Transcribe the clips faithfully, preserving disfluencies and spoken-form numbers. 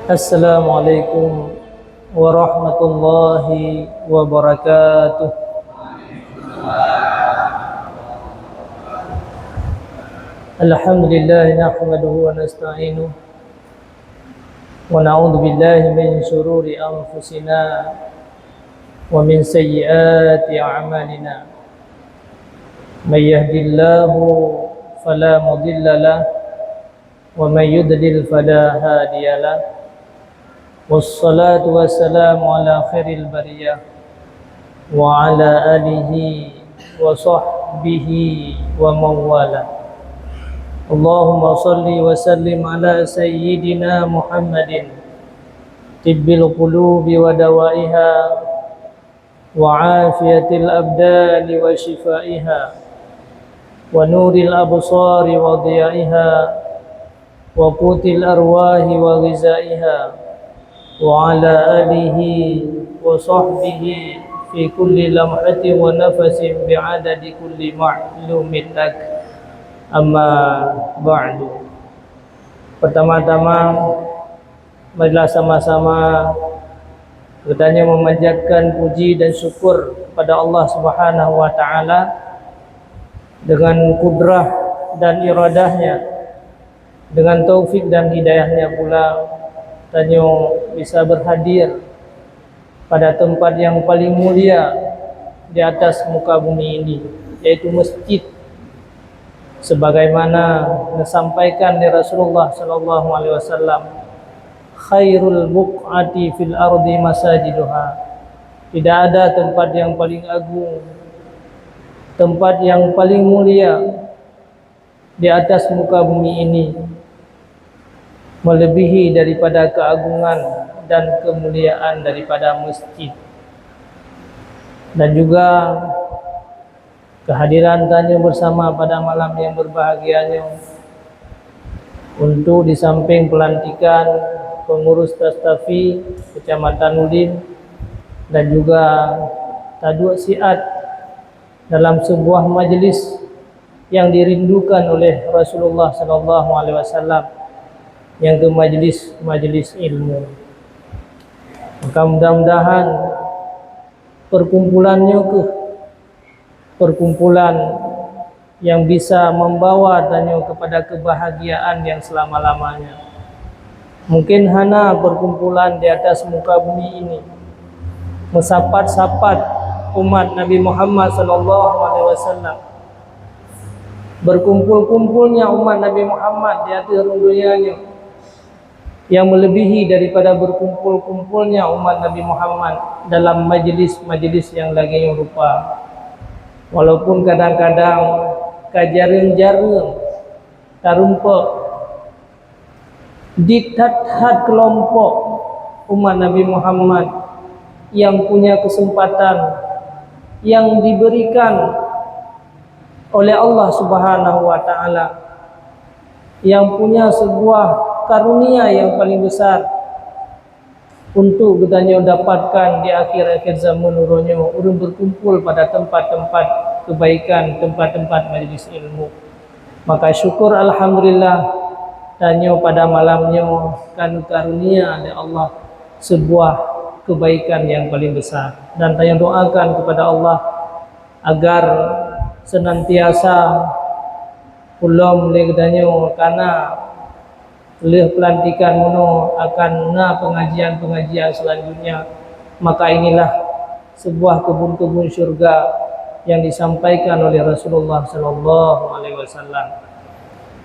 Assalamualaikum warahmatullahi wabarakatuh. Alhamdulillah, nahmaduhu wa nasta'inuh, wa na'udzu billahi min syururi anfusina wa min sayyiati a'malina. May yahdillahu fala mudilla lah, wa may yudlil fala hadiya lah. Wassalatu wassalamu ala khairil bariyah wa ala alihi wa sahbihi wa mawala. Allahumma salli wa sallim ala sayyidina Muhammadin, tibbil qulubi wa dawaiha, wa afiyatil abdani wa syifaiha, wa nuril absari wa dhiyaiha, wa qutil arwahi wa ghizaiha, wa ala alihi wa sahbihi fi kulli lamhatin wa nafasin bi'adadi kulli ma'lumin lak. Amma ba'du. Pertama-tama, marilah sama-sama geutanyoe memanjatkan puji dan syukur kepada Allah Subhanahu wa Ta'ala. Dengan kudrah dan iradahnya, dengan taufik dan hidayahnya pula, tanyoe bisa berhadir pada tempat yang paling mulia di atas muka bumi ini, yaitu masjid, sebagaimana disampaikan oleh Rasulullah sallallahu alaihi wasallam, "Khairul buq'ati fil ardi masajiduha." Tidak ada tempat yang paling agung, tempat yang paling mulia di atas muka bumi ini melebihi daripada keagungan dan kemuliaan daripada masjid. Dan juga kehadiran tanyoe bersama pada malam yang berbahagia nyoe, untuk di samping pelantikan pengurus Tastafi Kecamatan Ulim dan juga taduek siat dalam sebuah majlis yang dirindukan oleh Rasulullah sallallahu alaihi wasallam, yang ke majlis-majlis ilmu. Maka mudah-mudahan perkumpulan nyoe keuh perkumpulan yang bisa membawa tanyoe kepada kebahagiaan yang selama-lamanya. Mungkin hana perkumpulan di atas muka bumi ini meusapat-sapat umat Nabi Muhammad sallallahu alaihi wasallam. Berkumpul-kumpulnya umat Nabi Muhammad di ateueh rhueng donya nyoe yang melebihi daripada berkumpul-kumpulnya umat Nabi Muhammad dalam majlis-majlis yang lagée nyoe rupa. Walaupun kadang-kadang ka jareueng-jareueng tarumpok di that-that keulompok umat Nabi Muhammad yang punya kesempatan, yang diberikan oleh Allah Subhanahu wa Ta'ala, yang punya sebuah karunia yang paling besar untuk geutanyoe dapatkan di akhir-akhir zaman uroe nyoe, ureuëng berkumpul pada tempat-tempat kebaikan, tempat-tempat majlis ilmu. Maka syukur alhamdulillah, tanyoe pada malam nyoe ka neukarunia lé Allah sebuah kebaikan yang paling besar. Dan tanyoe doakan kepada Allah agar senantiasa ulom lé geutanyoe kana lheueh pelantikan meunoe akan na pengajian-pengajian selanjutnya. Maka inilah sebuah kebun-kebun syurga yang disampaikan oleh Rasulullah sallallahu alaihi wasallam.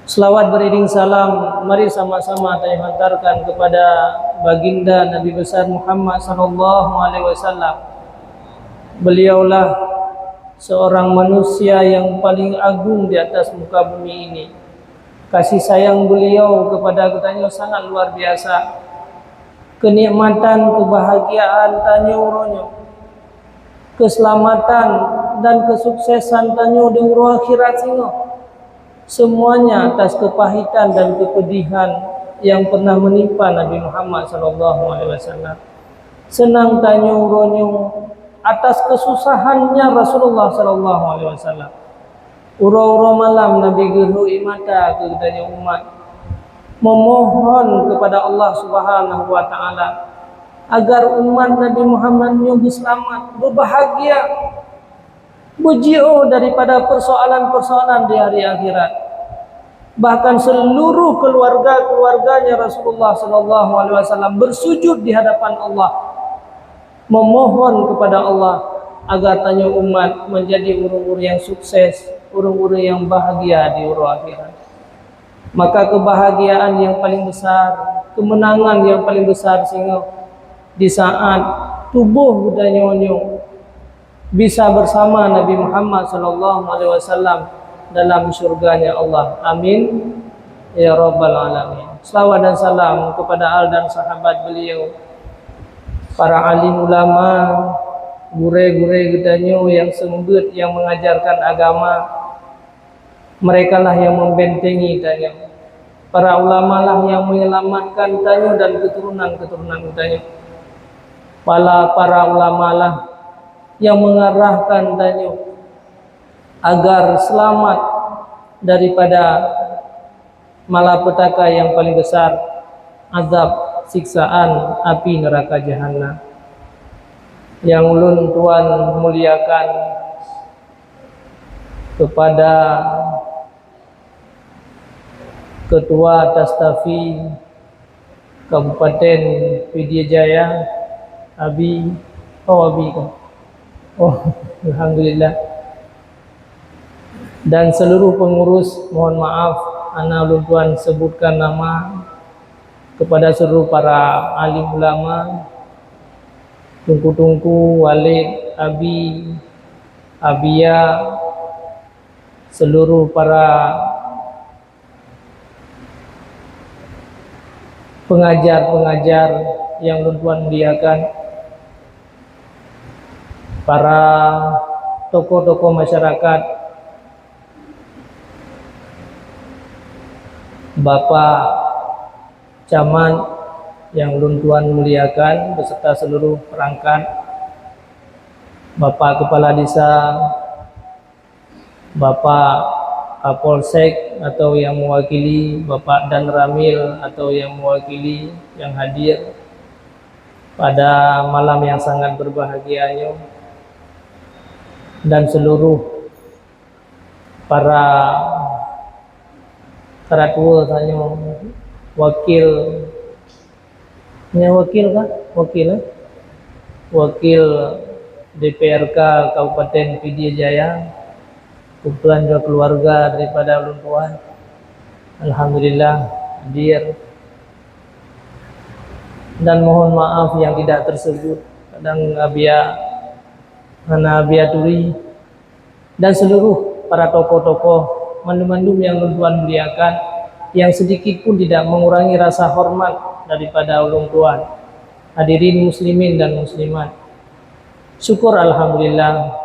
Selawat beriring salam mari sama-sama tanyoe hantarkan kepada Baginda Nabi Besar Muhammad sallallahu alaihi wasallam. Beliaulah seorang manusia yang paling agung di atas muka bumi ini. Kasih sayang beliau kepada geutanyoe sangat luar biasa. Kenikmatan, kebahagiaan tanyoe uroe nyoe, keselamatan dan kesuksesan tanyoe di uroe akhirat singoh, semuanya atas kepahitan dan kepedihan yang pernah menimpa Nabi Muhammad sallallahu alaihi wasallam. Seunang tanyoe uroe nyoe atas kesusahannya Rasulullah sallallahu alaihi wasallam. Uroe-uroe malam Nabi geuhôi mata keu geutanyoe umat. memohon kepada Allah Subhanahu wa Ta'ala agar umat Nabi Muhammad nyoe beuseulamat, beubahgia, beujiôh daripada persoalan-persoalan di hari akhirat. Bahkan seluruh keluarga-keluarganya Rasulullah sallallahu alaihi wasallam bersujud di hadapan Allah, memohon kepada Allah agar tanyoe umat menjadi ureuëng-ureuëng yang sukses, ureuëng-ureuëng yang bahagia di uroe akhirat. Maka kebahagiaan yang paling besar, kemenangan yang paling besar singoh di saat tuboh geutanyoe nyoe bisa bersama Nabi Muhammad sallallahu alaihi wasallam dalam syurganya Allah. Amin ya rabbal alamin. Selawat dan salam kepada al dan sahabat beliau, para alim ulama, gurée-gurée geutanyoe yang seumbeuet, yang mengajarkan agama. Merekalah yang membentengi tanyoe. Para ulamalah yang menyelamatkan tanyoe dan keturunan-keturunan tanyoe. Para, para ulamalah yang mengarahkan tanyoe agar selamat daripada malapetaka yang paling besar, azab siksaan api neraka Jahannam. Yang ulôn tuan muliakan kepada Ketua Tastafi Kabupaten Pidie Jaya, Abi, oh, Abi kan? Oh, alhamdulillah. Dan seluruh pengurus, mohon maaf, hana ulôn tuan sebutkan nama, kepada seluruh para alim ulama, tungku-tungku, walid, abi, abia, seluruh para pengajar-pengajar yang ulôn tuan muliakan, para tokoh-tokoh masyarakat, Bapak Camat yang ulôn tuan muliakan beserta seluruh perangkat, Bapak Kepala Desa, Bapak Kapolsek atau yang mewakili, Bapak Danramil atau yang mewakili yang hadir pada malam yang sangat berbahagia nyoe, dan seluruh para karatua tanyoe, wakil, nyan wakil kah? Wakil, eh? Wakil D P R K Kabupaten Pidie Jaya, kebetulan juga keluarga daripada ulôn tuan. Alhamdulillah, hadir. Dan mohon maaf yang tidak tersebut, kadang abia, hana abia turi. Dan seluruh para tokoh-tokoh, mandum-mandum yang ulôn tuan muliakan, yang sedikit pun tidak mengurangi rasa hormat daripada ulôn tuan. Hadirin muslimin dan muslimat, syukur alhamdulillah,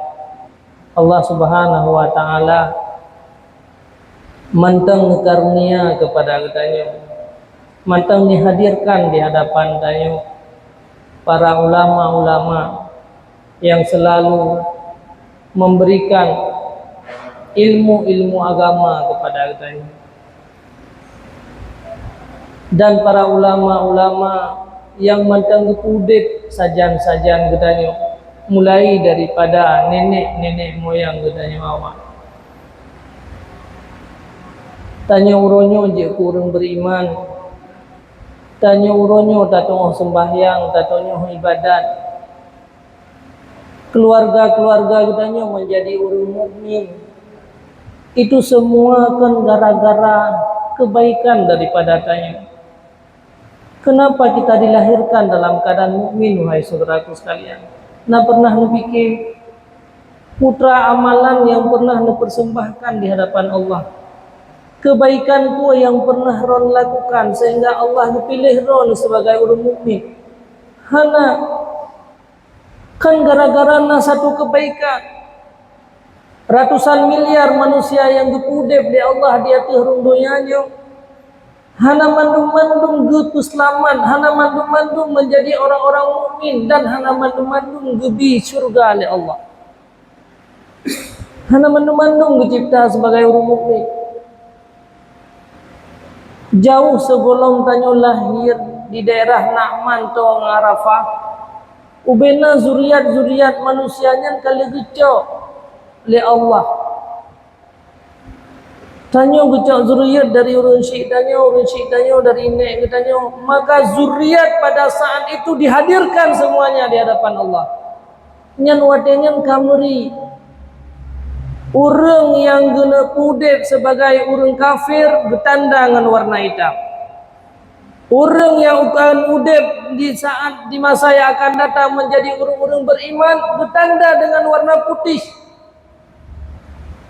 Allah Subhanahu wa Ta'ala mantong neukarunia kepada geutanyoe, mantong neuhadirkan di hadapan tanyoe para ulama-ulama yang selalu memberikan ilmu-ilmu agama kepada geutanyoe, dan para ulama-ulama yang mantong geupeuudeb sajan-sajan geutanyoe, mulai daripada nenek-nenek moyang geutanyoe awai. Tanyoe uroe nyoe jeuet keu ureuëng beriman. Tanyoe uroe nyoe tatuoh seumbahyang, tatuoh ibadat. Keluarga-keluarga geutanyoe menjadi ureuëng mukmin. Itu semua kan gara-gara kebaikan daripada tanyoe. Kenapa kita dilahirkan dalam keadaan mukmin, wahai saudaraku sekalian? Na pernah neupikir, putra amalan yang pernah neupersembahkan di hadapan Allah? Kebaikan peue yang pernah droen lakukan sehingga Allah geupiléh droen sebagai ureuëng mukmin? Hana. Kan gara-gara na satu kebaikan, ratusan miliar manusia nyang geupeuudeb lé Allah di ateueh rhueng donya nyoe, hana mandum-mandum geupeuseulamat, hana mandum-mandum menjadi orang-orang mukmin, dan hana mandum-mandum geubi syurga lé Allah. Hana mandum-mandum geucebta sebagai ureuëng mukmin. Jauh sigohlom tanyoe lahé di daerah Na'man ngon Arafah, ubena zuriat-zuriat manusia nyan ka lheueh geucok lé Allah. Tanyoe geucok zuriat dari ureuëng syik tanyoe, ureuëng syik tanyoe dari nek geutanyoe. Maka zuriat pada saat itu dihadirkan semuanya di hadapan Allah. Nyan watée nyan ka meuri. Ureuëng nyang geuneuk udeb sibagai ureuëng kafir geutanda ngon warna itam. Ureuëng nyang akan udeb di saat, di masa yang akan datang, menjadi ureuëng-ureuëng beriman geutanda dengan warna putih.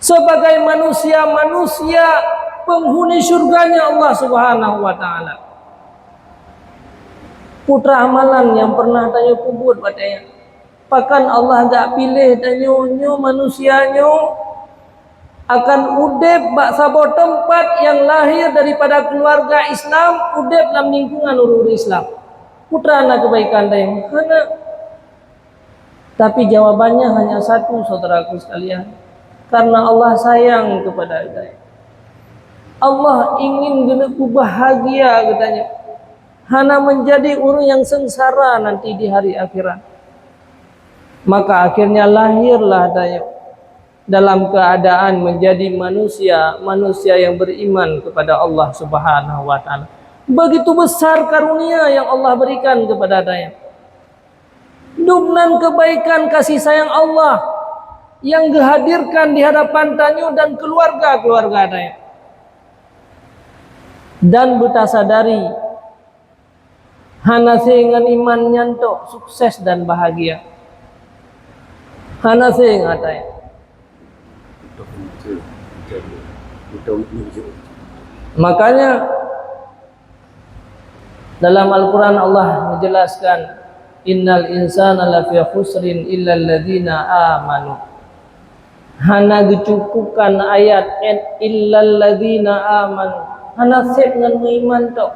Sebagai manusia-manusia penghuni syurganya Allah Subhanahu wa Ta'ala. Putra amalan nyang pernah tanyoe peubuet watée nyan. Pakon Allah gak piléh tanyoe nyoe manusia nyoe akan udeb bak saboh teumpat nyang lahé daripada keuluwarga Islam, udeb lam lingkungan ureuëng Islam. Putra na keubaikan tanyoe? Hana. Tapi jawabannya hanya satu, saudaraku sekalian. Karena Allah sayang kepada kita. Allah ingin geuneuk peubahagia geutanyoe. Hana menjadi ureuëng nyang sengsara nanti di hari akhirat. Maka akhirnya lahirlah tanyoe dalam keadaan menjadi manusia, manusia yang beriman kepada Allah Subhanahu wa Ta'ala. Begitu besar karunia yang Allah berikan kepada tanyoe. Dum nan keubaikan kasih sayang Allah nyang geuhadirkan di hadapan tanyoe dan keuluwarga-keuluwarga tanyoe. Dan beutasadari, hana sé ngon iman nyan tok sukses dan bahagia. Hana sé ngon atai. Makanya, dalam Al-Quran Allah menjelaskan, "Innal insana lafi khusrin illalladzina amanu." Hana geucukupkan ayat, "illalladzina amanu." Hana sép ngon meuiman tok.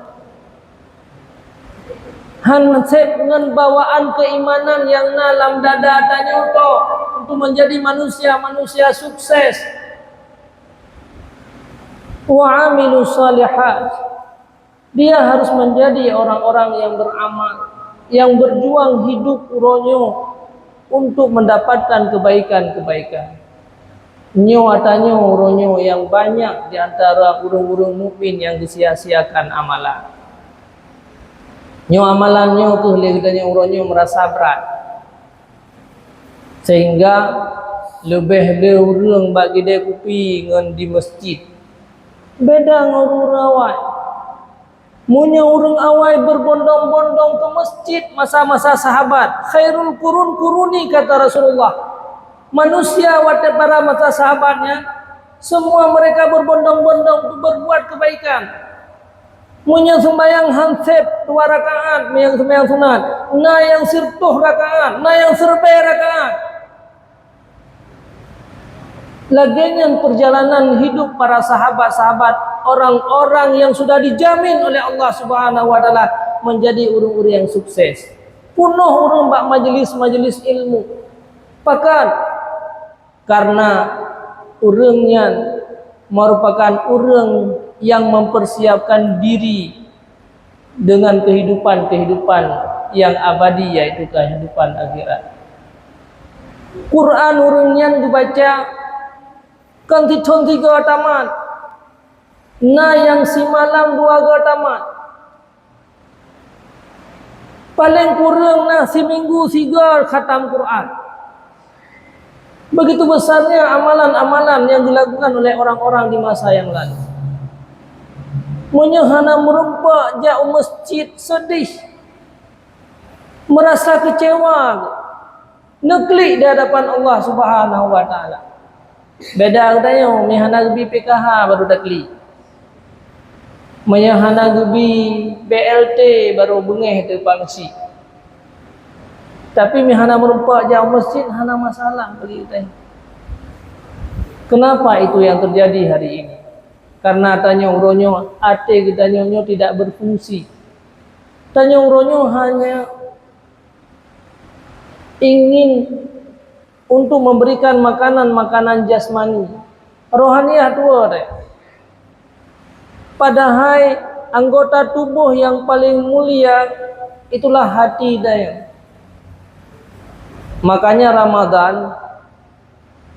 Hana sép ngon bawaan keimanan nyang na lam dada tanyoe tok untuk menjadi manusia-manusia sukses. Wa amilus shalihat. Dia harus menjadi orang-orang yang beramal, yang berjuang hidup uroe nyoe untuk mendapatkan kebaikan-kebaikan. Nyoe ata nyoe uroe nyoe nyang banyak di antara ureuëng-ureuëng mukmin nyang geusia-siakan amalan. Nyoe amalan nyoe kheueh lé geutanyoe uroe nyoe meurasa brat. Sehingga leubeh lé ureuëng bak kidée kupi ngon di masjid. Beda ngon ureuëng awai. Meunyoe ureuëng awai berbondong-bondong ke masjid masa-masa sahabat, "Khairul qurun quruni," kata Rasulullah. Manusia watée pada masa sahabat nyan, semua mereka berbondong-bondong untuk berbuat kebaikan. Meunyoe seumbahyang han sép dua rakaat, meunyoe seumbahyang sunat, na nyang sireutôh rakaat, na nyang sireubée rakaat. Lagée nyan perjalanan hidup para sahabat-sahabat, orang-orang yang sudah dijamin oleh Allah Subhanahu wa Ta'ala menjadi ureuëng-ureuëng yang sukses. Peunoh ureuëng bak majelis-majelis ilmu. Pakon? Karena ureuëng nyan merupakan ureuëng yang mempersiapkan diri dengan kehidupan-kehidupan yang abadi, yaitu kehidupan akhirat. Quran ureuëng nyan geubaca kon sithon sigoe tamat, na nyang simalam dua goe tamat. Paleng kureueng na siminggu sigoe khatam Quran. Begitu besarnya amalan-amalan yang dilakukan oleh orang-orang di masa yang lalu. Meunyoe hana meurumpok jak u masjid, sedih, merasa kecewa, neuklik di hadapan Allah Subhanahu wa Taala. Beda geutanyoe, meuhana geubi P K H baru taklik. Meunyoe hana geubi B L T baru beungéh teupangsi. Tapi meuhana meurumpok jak u masjid hana masalah bagi geutanyoe. Kenapa itu yang terjadi hari ini? Karena tanyoe uroe nyoe até geutanyoe nyoe tidak berfungsi. Tanyoe uroe nyoe hanya ingin untuk memberikan makanan-makanan jasmani. Rohaniah tuwoe deh. Padahai anggota tuboh nyang paleng mulia itulah hati tanyoe. Makanya Ramadan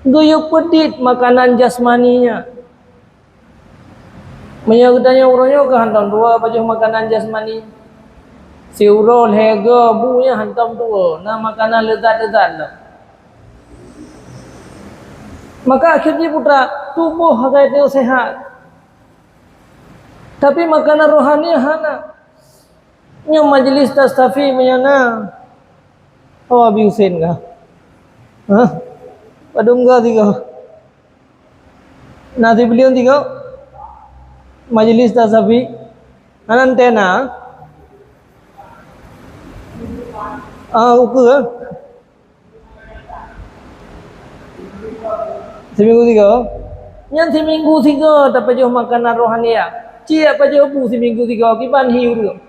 geuyue peudit makanan jasmani nyan. Meunyoe geutanyoe uroe nyoe ka hantom tuwoe pajoh makanan jasmani, siuroe lhèe goe bu nyan hantom tuwoe, na makanan leuzat-leuzat lom. Maka akhé jih putra tuboh hana teusehat. Tapi makanan rohani hana. Nyoe majlis tastafi meunyoe na. Oh, Abi Husen kah? Hah? Padum goe sigoe? Na sibuleuen sigoe? Majlis tastafi? Hana tena? Ah, ukeue. Siminggu sigoe. Nyan siminggu sigoe tapajoh makanan rohaniah. Ciek pajoh bu siminggu sigoe, kiban hi ureueng.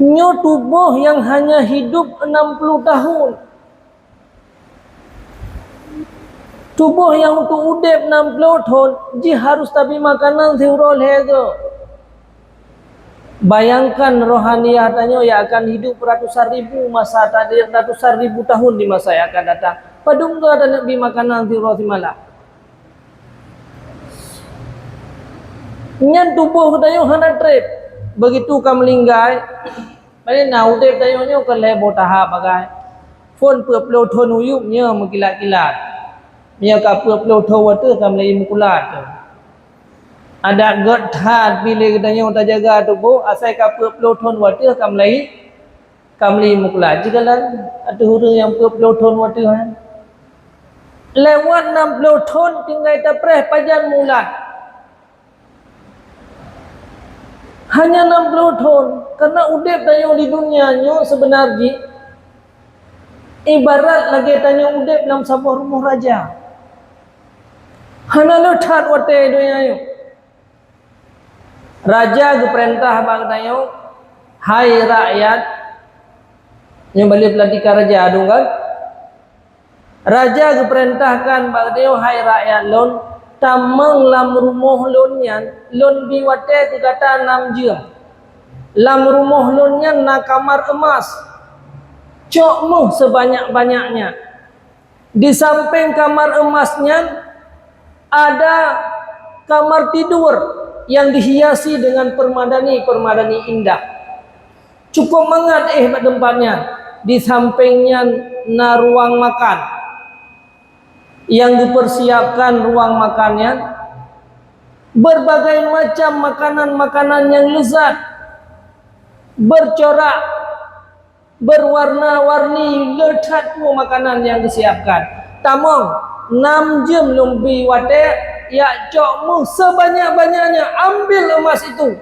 Nyoe tuboh nyang hanya hidup enam puluh tahun. Tuboh nyang untuk udeb enam puluh thon, jih harus tabi makanan siuroe lhèe goe. Bayangkan rohaniah tanyoe nyang akan hidup ratusan ribu masa tadi, ratusan ribu tahun di masa nyang akan datang. Padum goe taneuk bi makanan siuroe simalam. Nyan tuboh geutanyoe hana treb. Begitu ka meuninggai, Pane na udeb tanyoe nyoe keu lhèe boh tahap bagai. Phon peuet ploh thon u yup nyoe meukilat-kilat. Meunyoe ka peuet ploh thon watèe ka mulai meukulat. Adak gèt that pih lé geutanyoe tajaga tuboh, asai ka peuet ploh thon watèe ka mulai, ka mulai meukulat. Jikalon ateueh ureueng nyang peuet ploh thon watèe nyan. Lewat nam ploh thon tinggai tapreh pajan mulat. Hanya nam ploh thon, karena udeb tanyoe di dunia nyoe seubeuna jih ibarat lagèe tanyoe udeb lam saboh rumoh raja. Hana le that watèe donya nyoe. Raja geupeurintah bak geutanyoe, "Hai rakyat," nyoe bak lé peulantikan raja dong kan? Raja geupeurintahkan bak geutanyoe, "Hai rakyat lôn, tamong lam rumoh lôn nyan, lôn bi watèe keu gata nam jeuem. Lam rumoh lôn nyan na kamar eumas. Cok méuh seubanyak-banyaknya. Di sampéng kamar eumas nyan ada kamar tidur nyang dihiasi deungon peumadani-peumadani indah." Cukôp mangat éh bak teumpat nyan. Di sampéng nyan na ruang makan. Nyang geupeusiapkan ruang makan nyan, beurbagai macam makanan-makanan nyang leuzat, beurcorak, beurwarna-warni, le that peue makanan nyang geusiapkan. Tamong, nam jeuem lôn bi watèe, jak cok méuh seubanyak-banyaknya, ambil emas itu.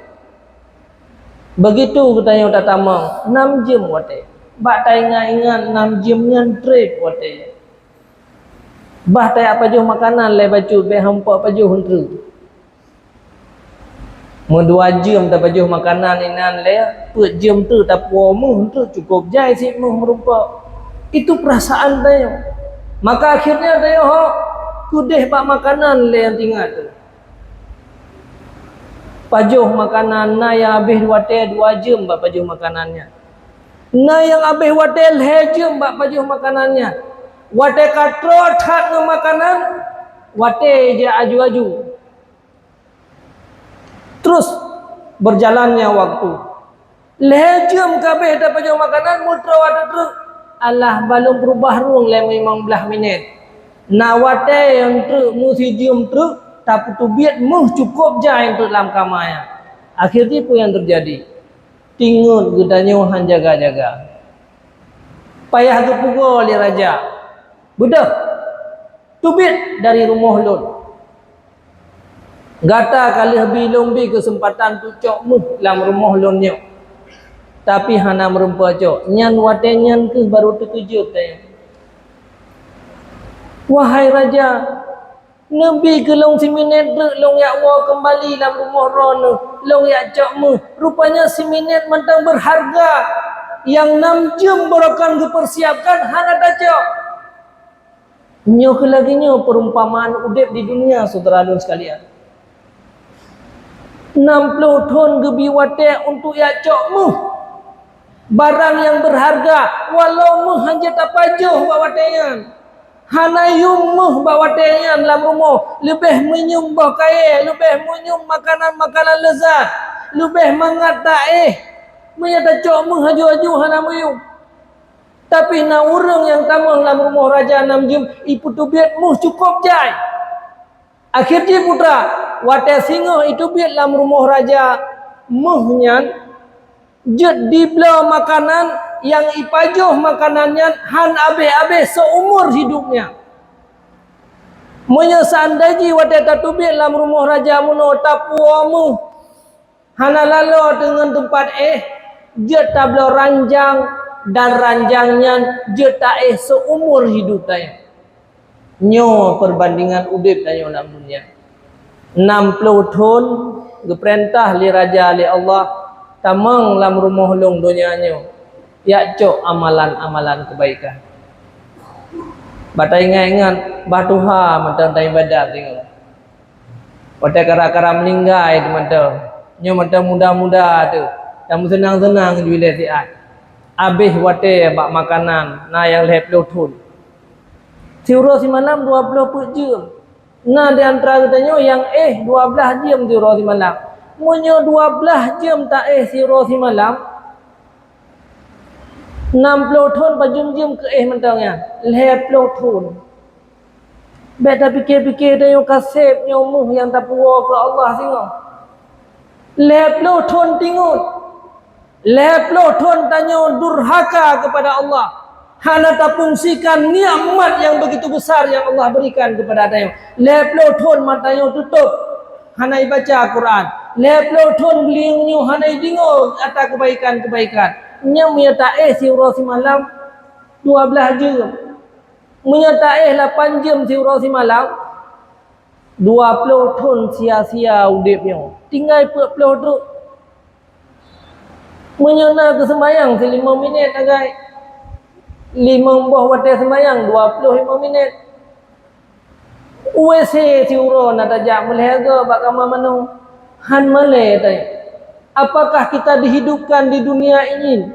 Begitu geutanyoe tatamong, nam jeuem watèe. Bak taingat-ingat nam jeuem nyan treb watèe. Bah tajak pajoh makanan lé bacut, bèk hampeuk pajoh eunteuk. Meudua jeuem tapajoh makanan inan lé, peuet jeuem teuk tapuwoe méuh eunteuk, cukôp jai sit méuh meurumpok. Itu peurasaan tanyoe. Maka akhirnya tanyoe ho keudeh bak makanan lé nyang tingat tu. Pajoh makanan, na nyang habéh watèe dua jeuem bak pajoh makanan nyan. Na nyang habéh watèe lhèe jeuem bak pajoh makanan nyan. Watèe ka troh that ngon makanan, watèe jak aju-aju. Terus berjalannya waktu. Lhèe jeuem ka habéh tapajoh makanan, meutroh watèe treuk. Alah, balum peurubah rueng lé limong blaih minét. Na watèe nyang treuk, meuh sijeuem treuk, tapeuteubiet méuh cukôp jai treuk lam kama nyan. Akhé jih peue nyang teujadi? Tingot geutanyoe han jaga-jaga. Payah geupugoe lé raja. Beudôh, teubiet dari rumoh lôn. Gata ka lheueh bi lôn bi keuseumpatan teucok méuh lam rumoh lôn nyoe, tapi hana meurumpok cok. Nyan watèe nyan kheueh barô teukeujot tanyoe. Wahai raja, neubi keu lôn siminét treuk lôn jak woe keumbali lam rumoh droeneuh, lôn jak cok méuh. Rupanya siminét mantong beurharga nyang nam jeuem barokon geupeusiapkan hana tacok. Nyoe kheueh lagèe nyoe peurumpamaan udeb di dunia, syedara lôn sekalian. Nam ploh thon geubri watée untuk jak cok méuh. Barang nyang beurharga, walau méuh hana jeuet tapajoh bak watée nyan. Hana yuem méuh bak watée nyan lam rumoh, leubeh meunyoe boh kayée, leubeh meunyoe makanan-makanan leuzat, leubeh mangat taéh. Meunyoe tacok méuh aju-aju hana meuyuem. Tapi na ureuëng nyang tamong lam rumoh raja nam jeuem ipeuteubiet méuh cukôp jai. Akhé jih putra, watée singoh iteubiet lam rumoh raja méuh nyan, jeuet dibloe makanan nyang ipajoh makanan nyan hán abéh-abéh seuumur hidup nyan. Meunyoe seandai jih watée tateubiet lam rumoh raja meunoe tapuwoe méuh, hana laloe deungon teumpat éh, jeuet tabloe ranjang, dan ranjang nyan jeuet taéh seuumur hidup tanyoe. Nyoe peurbandingan udeb tanyoe lam dunia. Nam ploh thon geupeurintah lé raja lé Allah tamong lam rumoh lôn donya nyoe, jak cok amalan-amalan keubaikan. Bak taingat-ingat, bah tuha mantong taibadat singoh. Watée kara-kara meuninggai teumantong, nyoe mantong muda-muda teuh, dan meuseunang-seunang ju ilée siat. Abéh watée bak makanan na nyang lhée ploh thon. Siuroe simalam dua ploh peuet jeuem. Na di antara geutanyoe nyang éh dua blaih jeuem siuroe simalam. Meunyoe dua blaih jeuem taéh siuroe simalam, nam ploh thon pajoh jeuem keu éh mantong nyan, lhée ploh thon. Bék tapike-pike tanyoe ka seb nyoe méuh nyang tapuwoe keu Allah singoh. Lhée ploh thon tingot. Lhée ploh thon tanyoe durhaka keupada Allah. Hana tafungsikan nikmat nyang begitu besar nyang Allah berikan keupada tanyoe. Lhée ploh thon mata tanyoe tutôp. Hana ibaca Quran. Lhée ploh thon geulinyueng nyoe hana ideungoe ata keubaikan-keubaikan. Nyan meunyoe taéh siuroe simalam dua blaih jeuem. Meunyoe taéh lapan jeuem siuroe simalam, dua ploh thon sia-sia udeb nyoe, tinggai peuet ploh treuk. Meunyoe na keu seumayang silimong minét sagai, limong boh watée seumayang dua ploh limong minét. U W C siuroe na tajak meulhée goe bak kama manoe, hán malée tanyoe. Apakah kita dihidupkan di dunia ini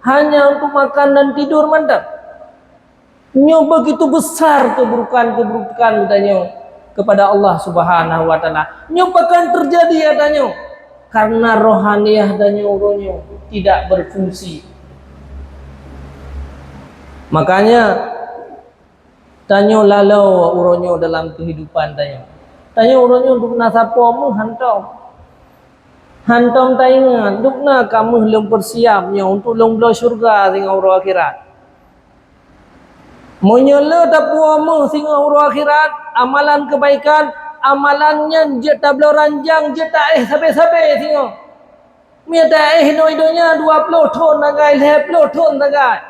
hanya untuk makan dan tidur mantong? Nyoe begitu besar keburukan-keburukan geutanyoe kepada Allah Subhanahu wa Taala. Nyoe pakon teujadi ata nyoe? Karena rohaniah tanyoe uroe nyoe tidak berfungsi. Makanya tanyoe laloe uroe nyoe dalam kehidupan tanyoe. Tanyoe uroe nyoe dubna sapoe méuh hántom. Hántom taingat, dubna ka méuh lôn peusiab nyoe untuk lôn bloe syeuruga singoh uroe akhirat. Meunyoe le tapuwoe méuh singoh uroe akhirat, amalan keubaikan, amalan nyan jeuet tabloe ranjang, jeuet taéh sabe-sabe singoh. Meunyoe taéh inoe donya dua ploh thon sagai, lhée ploh thon sagai.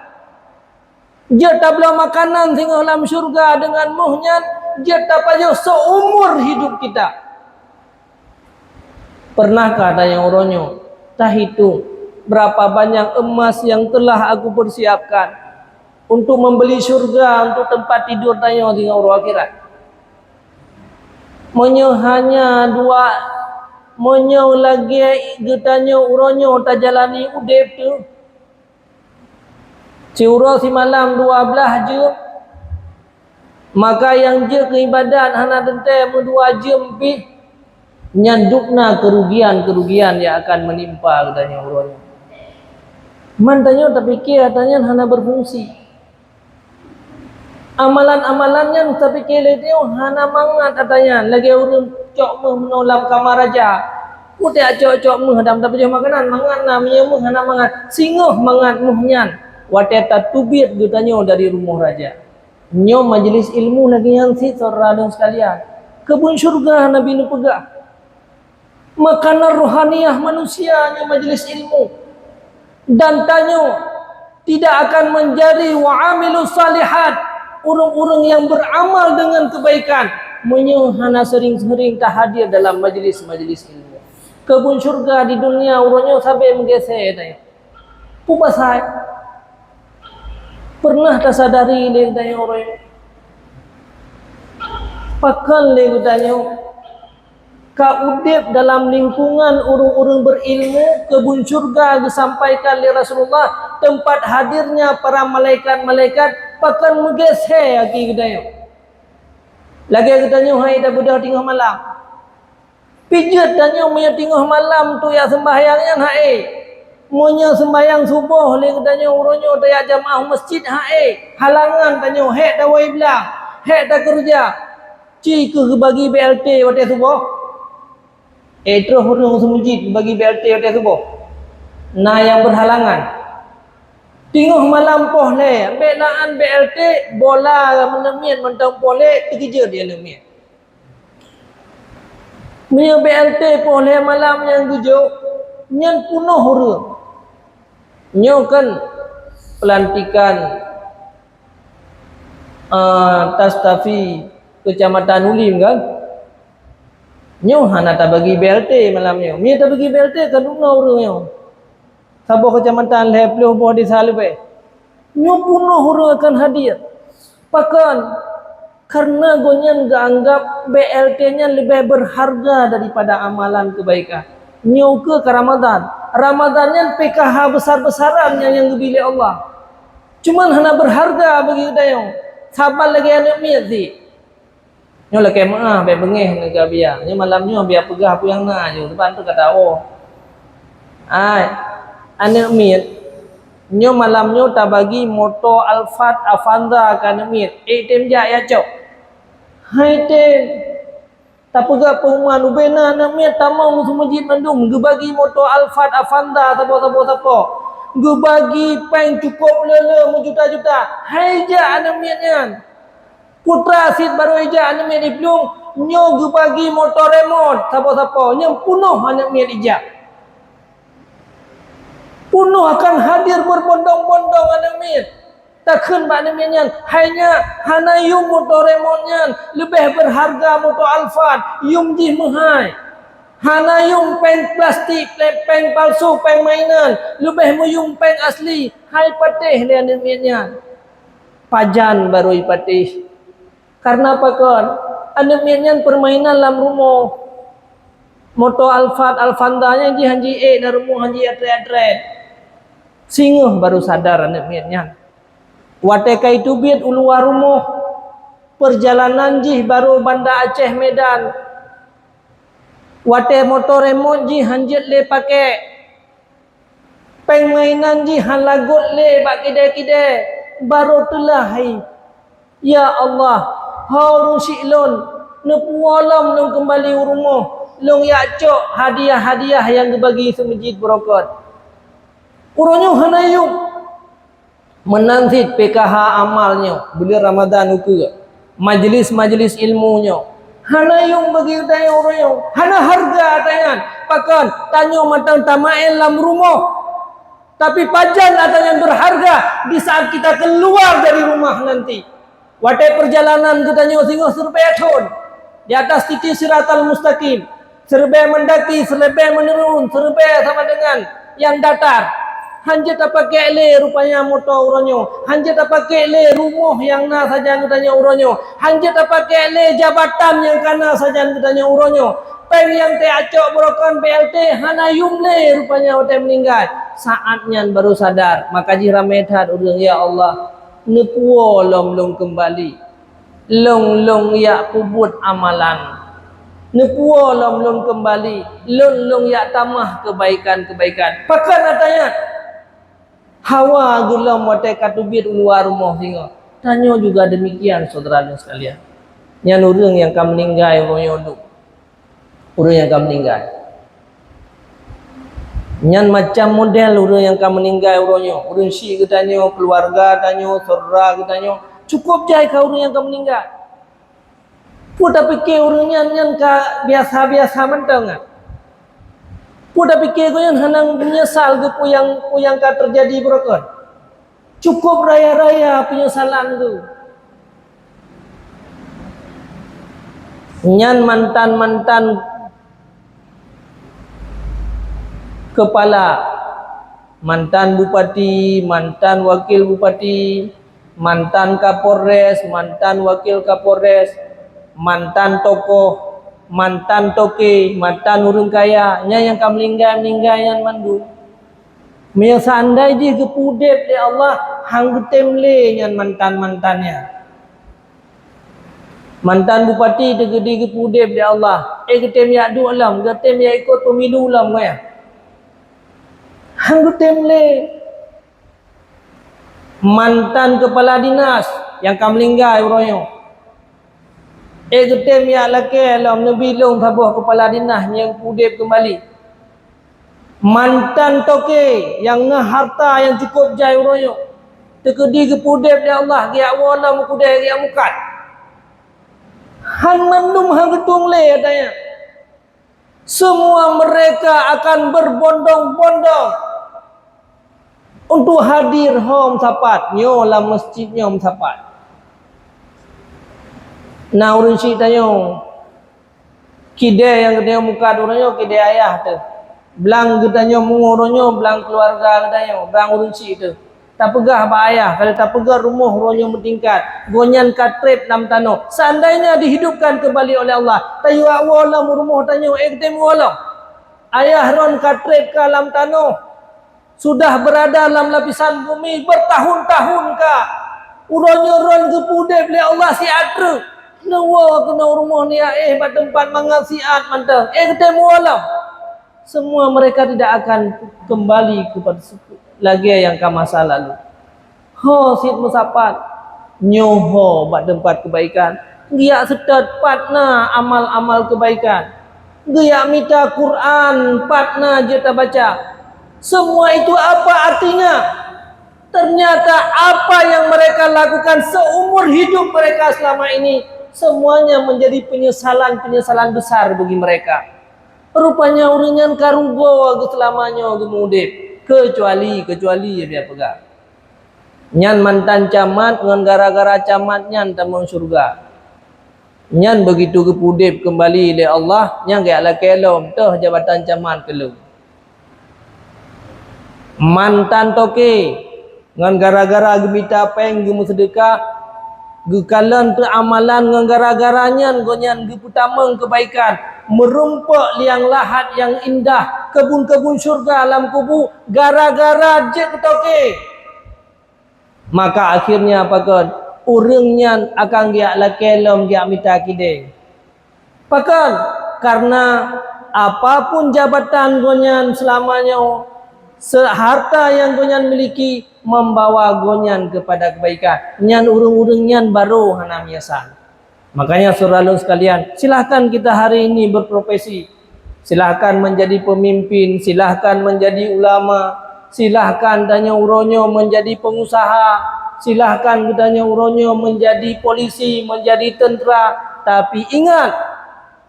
Jeuet tabloe makanan singoh lam syeuruga deungon méuh nyan, jeuet tapajoh seumur hidup kita. Pernahkah tanyoe uroe nyoe tahitong berapa banyak emas yang telah aku persiapkan untuk membeli syurga untuk tempat tidur tanyoe di uroe akhirat? Meunyoe hanya dua, meunyoe lagée geutanyoe uroe nyoe tajalani udeb teuh, siuroe simalam dua blaih jeuem, maka nyang jeuet keu ibadat hana teuntée meudua jeuem pih, nyan dubna keurugian-keurugian nyang akan meunimpa geutanyoe uroe nyoe. Man tanyoe tapike ata nyan hana beufungsi. Amalan-amalan nyan tapike lé tanyoe hana mangat ata nyan, lagée ureuëng cok méuh meunoe lam kama raja. Putéh cok-cok méuh dan tapajoh makanan, mangat na, meunyoe méuh hana mangat, singoh mangat méuh nyan watée tateubiet geutanyoe dari rumoh raja. Nyoe majlis ilmu lagée nyan cit, syedara lôn sekalian. Keubeuen syeuruga Nabi neupeugah, makanan rohaniah manusia nyoe majlis ilmu. Dan tanyoe tidak akan menjadi wa amilus salihat, ureuëng-ureuëng nyang beuramal deungon keubaikan, meunyoe hana seuring-seuring tahadir dalam majlis-majlis ilmu. Keubeuen syeuruga di dunia uroe nyoe sabe meugeusée tanyoe. Peue pasai? Pernah tasadari lé geutanyoe uroe nyoe? Pakon lé geutanyoe ka udeb dalam lingkungan ureuëng-ureuëng berilmu, keubun syurga geusampaikan lé Rasulullah, teumpat hadirnya para malaikat-malaikat, pakon meugeusé aki geutanyoe. Lagée geutanyoe hai tabeudoh teungoh malam. Pijeut tanyoe meunyoe teungoh malam tu jak seumbahyang nyan hai. Meunyoe seumbahyang suboh lé geutanyoe uroe nyoe tajak jamaah meuseujid hai. Halangan tanyoe hék tawai blang, hék takeureuja. Ci keuh geubagi B L T watée suboh. Eh, troh ureuëng seumeujid bagi B L T watée suboh. Na nyang beurhalangan. Teungoh malam poh lhée, bék na án B L T, bola meuneumiet mantong poh lhée, teukeujot di aneuk miet. Meunyoe B L T poh lhée malam nyang geujok, nyan peunoh ureuëng. Nyoe kan pelantikan, eh, Tastafi Kecamatan Ulim kan? Nyoe hana tabagi B L T malam nyoe. Meunyoe tabagi B L T ka duna ureuëng nyoe. Saboh kecamatan lhée ploh boh desa leubeh. Nyoe peunoh ureuëng akan hadir. Pakon? Karena gobnyan geuanggab B L T nyan leubeh beurharga daripada amalan keubaikan. Nyoe keuh ka Ramadan. Ramadan nyan P K H besar-besaran nyang, nyang geubi lé Allah. Cuman hana beurharga bagi geutanyoe. Saban lagée aneuk miet sit. Nyoe lakée meuáh bék beungéh ngon geubiya. Nyoe malam nyoe biya peugah peue nyang na ju, sabab tu ka tawoe. Ai, aneuk miet, nyoe malam nyoe tabagi moto Alphard Avanza keu aneuk miet. Eh, tem jak ya cok. Hai tem. Tapeugah pengumuman ubena aneuk miet tamong u seumeujid mandum geubagi moto Alphard Avanza saboh-saboh sapo. Geubagi péng cukôp le-le meujuta-juta. Hai jak aneuk miet nyan. Putra sit barô ijak aneuk miet diplueng, nyoe geubagi moto remot sapo-sapo, nyoe peunoh aneuk miet ijak. Peunoh akan hadir berbondong-bondong aneuk miet. Takheun bak aneuk miet nyan, hai nyak, hana yum moto remot nyan, leubeh beurharga moto Alphard, yum jih meuhai. Hana yum péng plastik, péng palsu, péng mainan, leubeh meuyum péng asli, hai patéh lé aneuk miet nyan. Pajan barô ipatéh. Kareuna pakon? Aneuk miet nyan peurmainan lam rumoh. Moto Alphard, Alphanda nyan jih han jiék na rumoh, han jiatrét-atrét. Singoh barô sadar aneuk miet nyan. Watée ka iteubiet u luwa rumoh, peurjalanan jih barô Banda Aceh Medan. Watée moto remot jih han jeuet lé pakék. Péng mainan jih han lagot lé bak kidée-kidée, barô teulah hai. Ya Allah, ho ureuëng syik lôn, neupuwoe lom lôn keumbali u rumoh, lôn jak cok hadiah-hadiah nyang geubagi seumeujid beurokot. Uroe nyoe hana yum. Meunan cit P K H amal nyoe, buleuen Ramadhan ukeue. Majlis-majlis ilmu nyoe. Hana yum bagi geutanyoe uroe nyoe. Hana hareuga ata nyan. Pakon? Tanyoe mantong tamaén lam rumoh. Tapi pajan ata nyan beurharga di saat kita keluar dari rumah nanti. Watée peurjalanan geutanyoe singoh seureubée thon di atas titi Siratal Mustaqim, seureubée meundaki, seureubée meunurun, seureubée sama dengan nyang datar. Han jeuet tapakék lé rupanya moto uroe nyoe, han jeuet tapakék lé rumoh nyang na sajan geutanyoe uroe nyoe, han jeuet tapakék lé jabatan nyang ka na sajan geutanyoe uroe nyoe. Péng nyang teuacok beurokon B L T hana yum lé rupanya watée meuninggai. Saát nyan barô sadar, maka jih ramé that ureuëng, "Ya Allah, neupuwoe lom lôn keumbali." Lôn, lôn jak peubuet amalan. Neupuwoe lom lôn keumbali. Lôn, lôn jak tamah keubaikan-keubaikan. Pakon ata nyan? Hawa geulom watée ka teubiet u luwa rumoh singoh. Tanyoe juga demikian, syedara lôn sekalian. Nyan ureuëng nyang ka meuninggai uroe nyoe duek. Ureuëng nyang ka meuninggai. Nyan macam model ureuëng nyang ka meuninggai uroe nyoe. Ureuëng syik geutanyoe, keuluwarga tanyoe, syedara geutanyoe, cukôp jai ka ureuëng nyang ka meuninggai. Peue tapiké ureuëng nyan, nyan ka biasa-biasa mantong nyan? Peue tapiké gobnyan hana meunyeusal keu peue nyang, peue nyang ka teujadi beurokon? Cukôp raya-raya peunyesalan tu. Nyan mantan-mantan keupala, mantan bupati, mantan wakil bupati, mantan kapolres, mantan wakil kapolres, mantan tokoh, Mantan toke, mantan ureuëng kaya, nyan nyang ka meuninggai-meuninggai nyan mandum. Meunyoe seandai jih geupeu udeb lé Allah, han geutem lé nyan mantan-mantan nyan. Mantan bupati teukeudi geupeu udeb lé Allah, eh geutem jak duek lom, geutem jak ikot pemilu lom ngon nyan. Han geutem lé. Mantan kepala dinas nyang ka meuninggai uroe nyoe, eh geutem jak lakée lom neubi lôn saboh kepala dinas nyang udeb keumbali. Mantan toke nyang na harta nyang cukup jai uroe nyoe, teukeudi geupeu udeb lé Allah, geujak woe lom u keudée geujak mukat. Han mandum han geutueng lé ata nyan. Semua mereka akan berbondong-bondong untuk hadir ho meusapat nyoe lam masjid nyoe meusapat. Na ureuëng syiek tanyoe, kidée nyang geutanyoe mukat uroe nyoe kidée ayah teuh. Blang geutanyoe meungoh uroe nyoe blang keuluwarga geutanyoe, blang ureuëng syiek teuh. Tapeugah bak ayah, ka lheueh tapeugah rumoh uroe nyoe meutingkat, gobnyan ka treb lam tanoh. Seandainya dihidupkan kembali oleh Allah, tayue woe lom rumoh tanyoe, eh geutem woe lom. Ayah droen ka treb ka lam tanoh, sudah berada lam lapisan bumi bertahun-tahun ka. Uroe nyoe droen geupeu udeb lé Allah siat treuk. Neuwoe keunoe rumoh nyak éh bak teumpat mangat siat mantong. Eh geutem woe lom. Semua mereka tidak akan kembali kepada lagée nyang ka masa lalu. Ho cit meusapat, nyoe ho bak teumpat keubaikan, geujak seutôt pat na amal-amal keubaikan, geujak mita Quran pat na jeuet tabaca. Semua itu apa artinya? Ternyata apa yang mereka lakukan seumur hidup mereka selama ini, semuanya menjadi penyesalan-penyesalan besar bagi mereka. Rupanya ureuëng nyan ka rugoe geuh seulama nyoe geumeu udeb, keucuali, keucuali, ya, peugah. Nyan mantan camat ngon gara-gara camat nyan tamong syeuruga. Nyan begitu geupeu udeb keumbali lé Allah, nyan geujak lakée lom teuh jabatan camat keu lom. Mantan toke ngon gara-gara geumita péng geumeuseudeukah, geukalon teuh amalan ngon gara-gara nyan gobnyan geupeutamong keubaikan, meurumpok liang lahat nyang indah, keubun-keubun syeuruga lam kubu gara-gara jeuet keu toke. Maka akhirnya pakon? Ureuëng nyan akan geujak lakée lom geujak mita kidée. Pakon? Karena apapun jabatan gobnyan seulama nyoe, se-, harta nyang gobnyan miliki membawa gobnyan kepada kebaikan. Nyan ureuëng-ureuëng nyan barô hana meunyeusal. Makanya, saudara lôn sekalian, silahkan kita hari ini berprofesi. Silahkan menjadi pemimpin, silahkan menjadi ulama, silahkan tanyoe uroe nyoe menjadi pengusaha, silahkan geutanyoe uroe nyoe menjadi polisi, menjadi tentera. Tapi ingat,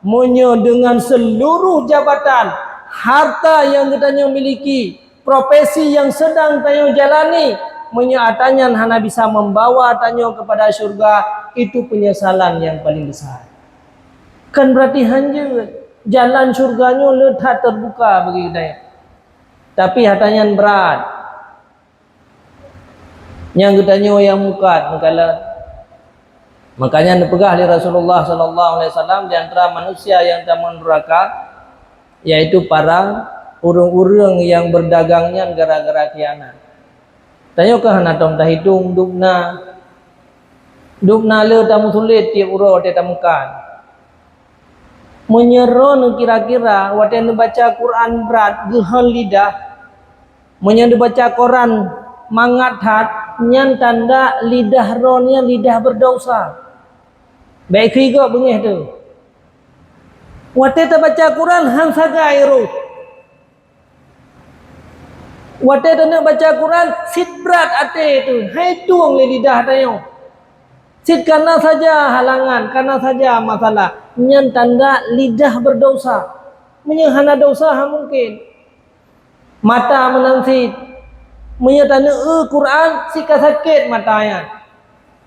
meunyoe dengan seluruh jabatan, harta nyang geutanyoe miliki, profesi nyang sedang tanyoe jalani, meunyoe ata nyan hana bisa membawa tanyoe kepada syurga, itu penyesalan yang paling besar. Kan berarti hanjeuet jalan syurga nyoe le that terbuka bagi geutanyoe. Tapi ata nyan brat. Nyang geutanyoe nyang mukat meukalon. Makanya neupeugah lé Rasulullah sallallahu alaihi wasallam, di antara manusia nyang tamong nuraka, yaitu para ureuëng-ureuëng nyang berdagang nyan gara-gara khianat. Tanyoe ka hana tom tahitong dubna, dubna le tameusulet tieb uroe watée tamukat. Meunyoe droeneuh kira-kira watée neubaca Quran brat geuhon lidah, meunyoe neubaca Quran mangat that, nyan tanda lidah droeneuh nyan lidah beudesya. Bék keu gob beungéh teuh. Watée tabaca Quran han sagai roh. Watée taneuk baca Quran, cit brat até teuh, han tueng lé lidah tanyoe. Cit kana saja halangan, kana saja masalah. Nyan tanda lidah beudesya. Meunyoe hana desya, han mungken. Mata meunan cit. Meunyoe taneuk eu Quran, cit ka sakét mata nyan.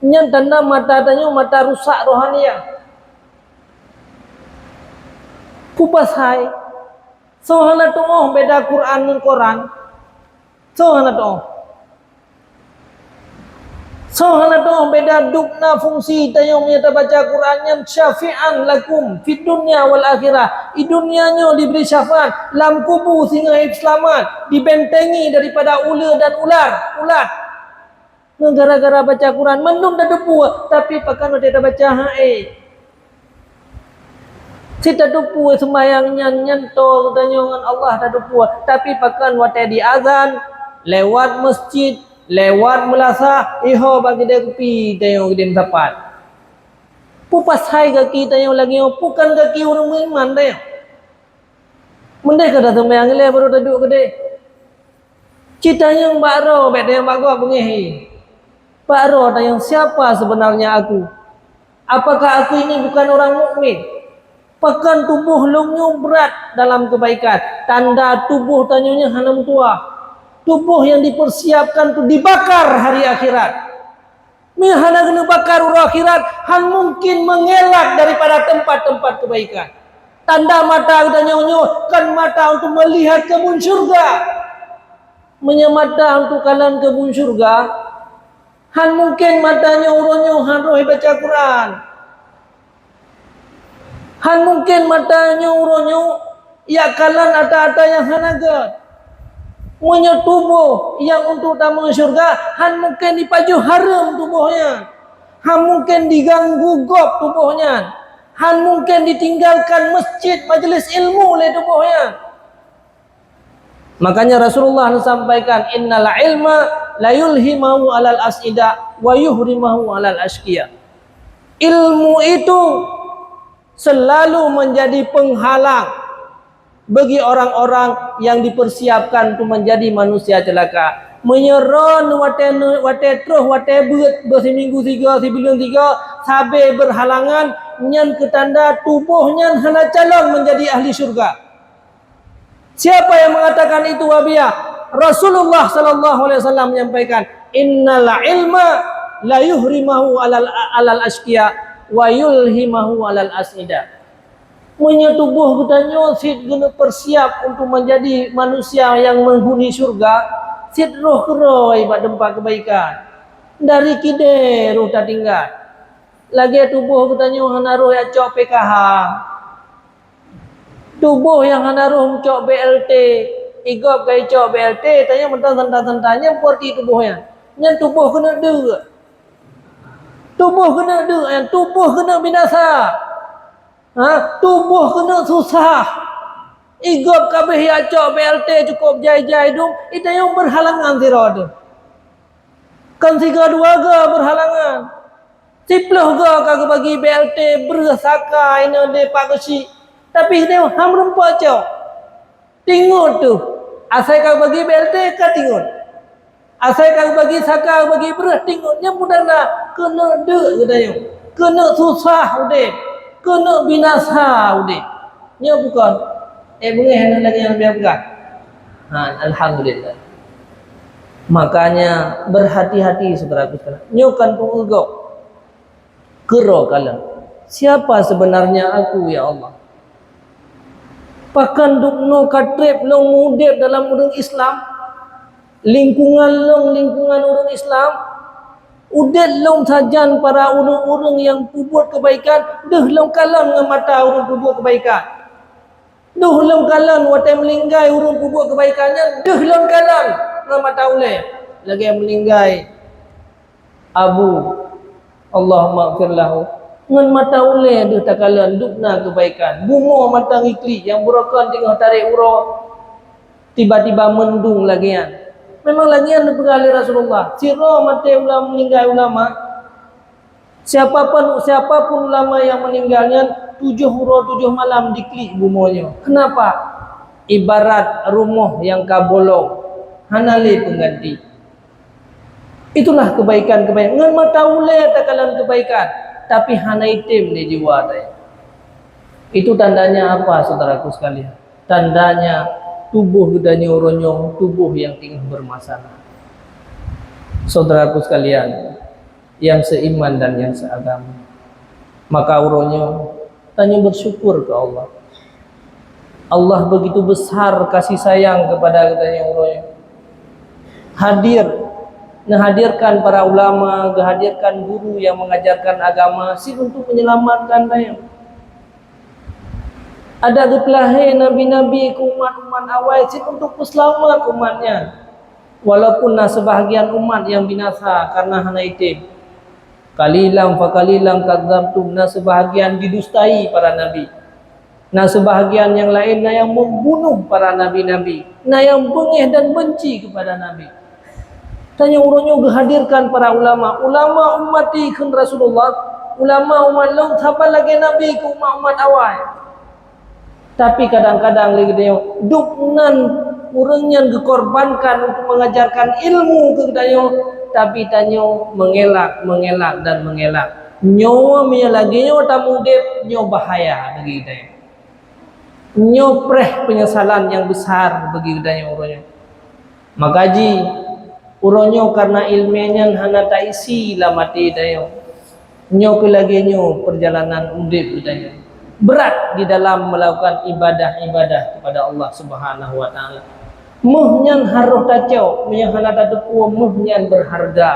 Nyan tanda mata tanyoe mata rusak rohaniah. Peue pasai? Soe hana tuoh beda Quran ngon koran? Soe hana tuoh? Soe hana teu'oh beda dubna fungsi tanyoe meunyoe tabaca Quran nyan syafi'an lakum fid dunya wal akhirah. Di dunia nyoe dibri syafaat, lam kubu singoh seulamat, dibentengi daripada uleue dan ular, ulat. Ngon gara-gara baca Quran, mandum tateupeue, tapi pakon watée tabaca hai. Cit tateupeue seumayang nyan, nyan toe geutanyoe ngon Allah tateupeue, tapi pakon watée diazan, lewat masjid, lewat meulasah, iho bak keudée kupi tanyoe geudeh meusapat. Peue pasai gaki tanyoe lagée nyoe, pakon gaki ureuëng meuiman tanyoe. Meudeh ka taseumayang ilée baru taduek keudeh. Cit tanyong bak droe, bék tanyong bak gob beungéh. Bak droe tanyong, "Siapa sebenarnya aku? Apakah aku ini bukan orang mukmin? Pakon tuboh lôn nyoe brat dalam kebaikan?" Tanda tuboh tanyoe nyan hana meutuah. Tuboh nyang dipersiapkan tu dibakar hari akhirat. Meunyoe hana geuneubakar uroe akhirat, han mungken meungelak daripada teumpat-teumpat keubaikan. Tanda mata geutanyoe nyoe kon mata untuk meulihat keubun syeuruga. Meunyoe mata untuk kalon keubun syeuruga, han mungken mata nyoe uroe nyoe han roh baca Quran. Han mungken mata nyoe uroe nyoe jak kalon ata-ata nyang hana gét. Meunyoe tuboh nyang untuk tamong syeuruga, han mungken jipajoh hareuem tuboh nyan. Han mungken jiganggu gob tuboh nyan. Han mungken jitinggalkan masjid majeulis ilmu lé tuboh nyan. Makanya Rasulullah sampaikan, "Innal ilma la yulhimahu alal asida wa yuhrimahu alal asyqiya." Ilmu itu selalu menjadi penghalang bagi orang-orang yang dipersiapkan untuk menjadi manusia celaka. Meunyoe droen watée, watée troh, watée beuet, beusiminggu sigoe, sibuleuen sigoe, sabe berhalangan, nyan keu tanda tuboh nyan hana calon menjadi ahli syurga. Siapa yang mengatakan itu, Wahabiah? Rasulullah sallallahu alaihi wasallam menyampaikan, "Innal ilma la yuhrimahu alal, alal asyqiya wa yulhimahu alal asida." Meunyoe tuboh geutanyoe cit geuneuk peusiap untuk menjadi manusia nyang menghuni syurga, cit roh keudroe bak teumpat keubaikan. Dari kidée roh tatinggai. Lagée tuboh geutanyoe hana roh jak cok P K H. Tuboh nyang hana roh meucok B L T, igob ka icok B L T, tanyoe mantong santa-santa, nyan peureuti tuboh nyan. Nyan tuboh keuneuk deuk. Tuboh keuneuk deuk nyan, tuboh keuneuk binasa. Ha, tuboh keuneuk susah. Igob ka abéh jak cok B L T cukôp jai-jai dum, i tanyoe berhalangan sidroe teuh. Kon sigoe dua goe berhalangan. Siplôh goe ka geubagi B L T breuh saka inoe deh Pak Geuchik. Tapi hana meurumpok cok. Tingot teuh. Asai ka geubagi B L T ka tingot. Asai ka geubagi saka, geubagi breuh, tingot. Nyan peue tanda keuneuk deuk geutanyoe. Keuneuk susah udeb. Keuneuk binasa udeb. Nyoe bukon. Eh, beungéh aneuk lagée nyang leubeh peugah. Ha, alhamdulillah. Makanya berhati-hati saudaraku sekalian. Nyoe kan peue gob. Keudroe kalon. Siapa sebenarnya aku, ya Allah? Pakon dubnoe ka treb lôn udeb dalam ureuëng Islam? Lingkungan lôn, lingkungan ureuëng Islam? Udeb lôn sajan para ureuëng-ureuëng nyang peubuet keubaikan, deuh lôn kalon ngon mata ureuëng peubuet keubaikan. Deuh lôn kalon watée meuninggai ureuëng peubuet keubaikan nyan, deuh lôn kalon ngon mata ulée lagée meuninggai Abu, Allahumma ighfir lahu. Ngon mata ulée deuh takalon dubna keubaikan. Bumoe mantong iklik nyang beurokon teungoh tarek uroe, tiba-tiba mendung lagée nyan. Memang lagée nyan neupeugah lé Rasulullah, sidroe maté ulama, meuninggai ulama, siapapun, siapapun ulama nyang meuninggai nyan tujoh uroe tujoh malam diklik bumoe nyoe. Kenapa? Ibarat rumoh nyang ka bolong, hana lé peungganti. Itulah kebaikan-kebaikan. Ngon mata ulée takalon kebaikan, tapi hana item di jiwa teuh. Itu tandanya apa, saudaraku sekalian? Tandanya tuboh geutanyoe uroe nyoe tuboh nyang teungoh bermasalah. Saudaraku sekalian, yang seiman dan yang seagama. Maka uroe nyoe tanyoe bersyukur keu Allah. Allah begitu besar kasih sayang kepada geutanyoe uroe nyoe. Hadir Neuhadirkan para ulama, geuhadirkan guru nyang mengajarkan agama, sit untuk menyelamatkan tanyoe. Adak geupeulahé nabi-nabi keu umat-umat awai sit untuk peuseulamat umat nyan. Walaupun na seubahagian umat nyang binasa kareuna hana item. Qalilan fa qalilan kadzdzabtum, na seubahagian didustai para nabi. Na seubahagian nyang laén na nyang membunuh para nabi-nabi, na nyang beungéh dan benci keupada nabi. Tanyoe uroe nyoe geuhadirkan para ulama. Ulama ummati kheun Rasulullah, ulama umat lôn saban lagée nabi keu umat-umat awai. Tapi kadang-kadang lé geutanyoe, dub nan ureuëng nyan geukorbankan untuk mengajarkan ilmu keu geutanyoe, tapi tanyoe mengelak, mengelak dan mengelak. Nyoe meunyoe lagée nyoe tameudeb, nyoe bahaya bagi geutanyoe. Nyoe preh penyesalan nyang besar bagi geutanyoe uroe nyoe. Maka jih, uroe nyoe kareuna iéleumé nyan hana taisi lam até tanyoe. Nyoe keuh lagée nyoe peurjalanan udeb geutanyoe. Brat di dalam melakukan ibadah-ibadah kepada Allah Subhanahu wa Taala. Méuh nyan harôh tacok, meunyoe hana tateupeue méuh nyan beurharga.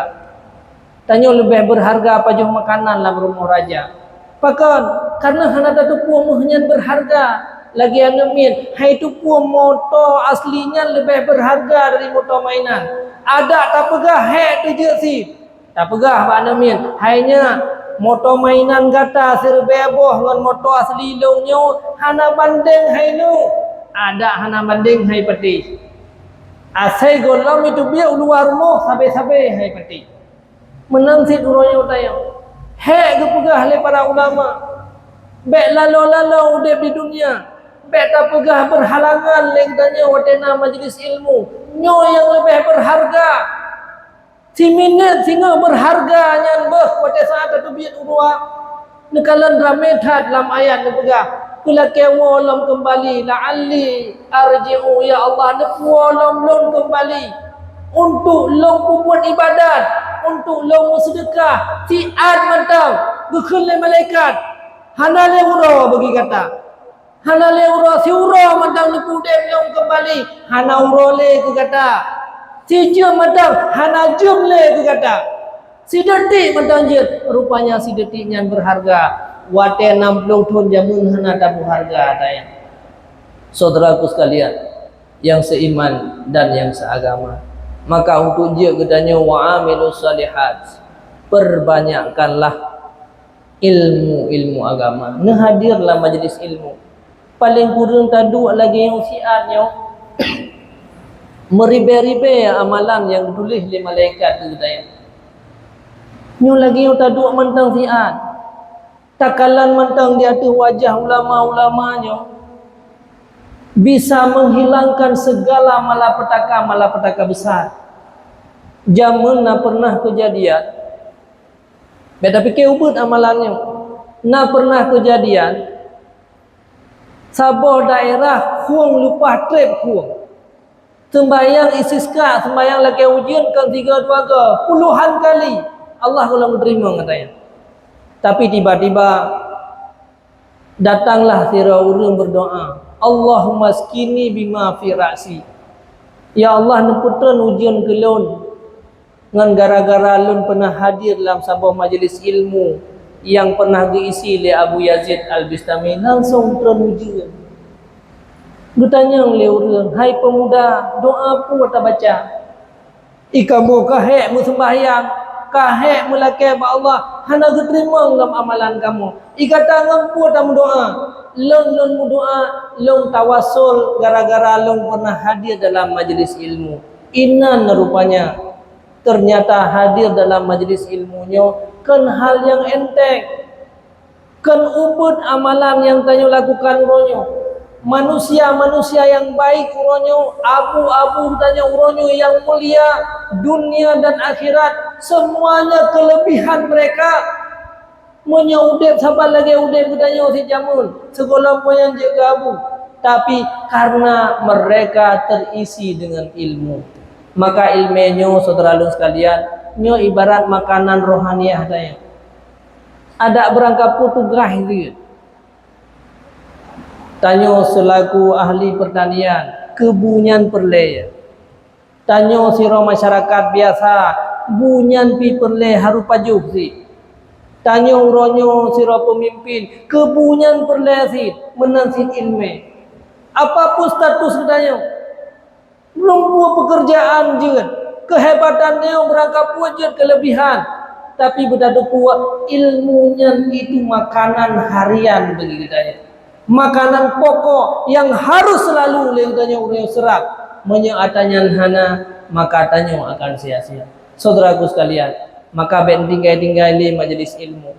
Tanyoe leubeh beurharga pajoh makanan lam rumoh raja. Pakon? Kareuna hana tateupeue méuh nyan beurharga. Lagée aneuk miet, han iteupeue moto asli nyan leubeh beurharga dari moto mainan. Adak tapeugah hék teujeuet sit. Tapeugah bak aneuk miet, "Hai nyak, moto mainan gata sireubée boh ngon moto asli lôn nyoe hana bandeng hai nyoe." Adak hana bandeng hai patéh. Asai gohlom iteubiet u luwa rumoh sabe-sabe hai patéh. Meunan cit uroe nyoe tanyoe. Hék geupeugah lé para ulama, bék lalo-lalo udeb di dunia. Bék tapeugah beurhalangan lé geutanyoe watée na majlis ilmu. Nyoe nyang leubeh beurharga. Siminét singoh beurharga nyan beuh watée saát tateubiet u luwa. Neukalon ramé that lam ayat neupeugah, "Peulakée woe lom keumbali, la'alli arji'u, ya Allah, neupuwoe lom lôn keumbali, untuk lôn peubuet ibadat, untuk lôn meuseudeukah." Siat mantong geukheun lé malaikat, "Hana lé uroe bagi gata." Hana lé uroe, siuroe mantong neupeuudeb lôn keumbali, hana uroe lé keu gata. Sijeuem mantong hana jeuem lé keu gata. Sidetik mantong jeuet, rupanya sidetik nyan beurharga. Watée nam ploh thon jameun hana tapeue harga ata nyan. Syedaraku sekalian, nyang seiman dan nyang seagama, maka untuk jeuet geutanyoe wa amilus shalihat, perbanyakkanlah ilmu-ilmu agama, neuhadir lam majlis ilmu. Paleng kureueng taduek lagée nyoe siat nyoe, meuribée-ribée amalan nyang geutuléh lé malaikat keu geutanyoe. Nyoe lagée nyoe taduek mantong siat, takalon mantong di ateueh wajah ulama-ulama nyoe, bisa menghilangkan segala malapetaka-malapetaka besar. Jameun na pernah keujadian, bék tapike ubit amalan nyoe. Na pernah keujadian, saboh daerah khueng leupah treb khueng. Seumbahyang istisqa, seumbahyang lakée ujeuen kon sigoe dua goe, puluhan kali. Allah gohlom geuteurimong katanya. Tapi tiba-tiba datanglah sidroe ureuëng berdoa, "Allahumma askini bima fi ra'si." Ya Allah, neupeutreun ujeuen keu lôn. Ngon gara-gara lôn pernah hadir lam saboh majelis ilmu nyang pernah geuisi lé Abu Yazid Al-Bistami, langsong treun ujeuen. Geutanyong lé ureuëng, "Hai peumuda, doa peue tabaca?" "Ih, kamoe ka hék meuseumbahyang, ka hék meulakée bak Allah, hana geuteurimong lom amalan kamoe. Ih, gata ngon peue tameudoa?" "Lôn, lôn meudoa, lôn tawasul gara-gara lôn pernah hadir dalam majelis ilmu." Inan rupanya. Ternyata hadir dalam majelis ilmu nyoe kon hal nyang enteng, kon ubit amalan nyang tanyoe lakukan uroe nyoe. Manusia-manusia nyang baik uroe nyoe, abu-abu tanyoe uroe nyoe nyang mulia dunia dan akhirat, semuanya kelebihan mereka. Meunyoe udeb saban lagée udeb geutanyoe sijameun, sigohlom nyan jeuet keu abu, tapi karena mereka terisi dengan ilmu. Maka iéleumé nyoe, syedara lôn sekalian, nyoe ibarat makanan rohaniah tanyoe. Adak beurangkapeue tugaih jeuet. Tanyoe seulaku ahli pertanian, keubu nyan peureulée. Tanyoe sidroe masyarakat biasa, Bu nyan pih peureulée harôh pajoh cit. Tanyoe uroe nyoe sidroe peumimpin, keu bu nyan peureulée cit, meunan cit iéleumé. Apapun status geutanyoe, lumpur peukeurjaan jeuet, keuhebatan nyoe beurangkapeue jeuet keuleubihan, tapi beutateupeu iéleumé nyan itu makanan harian bagi geutanyoe. Makanan pokok nyang harôh seulalu lé geutanyoe ureuëng seurap. Meunyoe atra nyan hana, maka tanyoe akan sia-sia. Syedara-syedaraku sekalian, maka bék tinggai-tinggai lé majelis ilmu.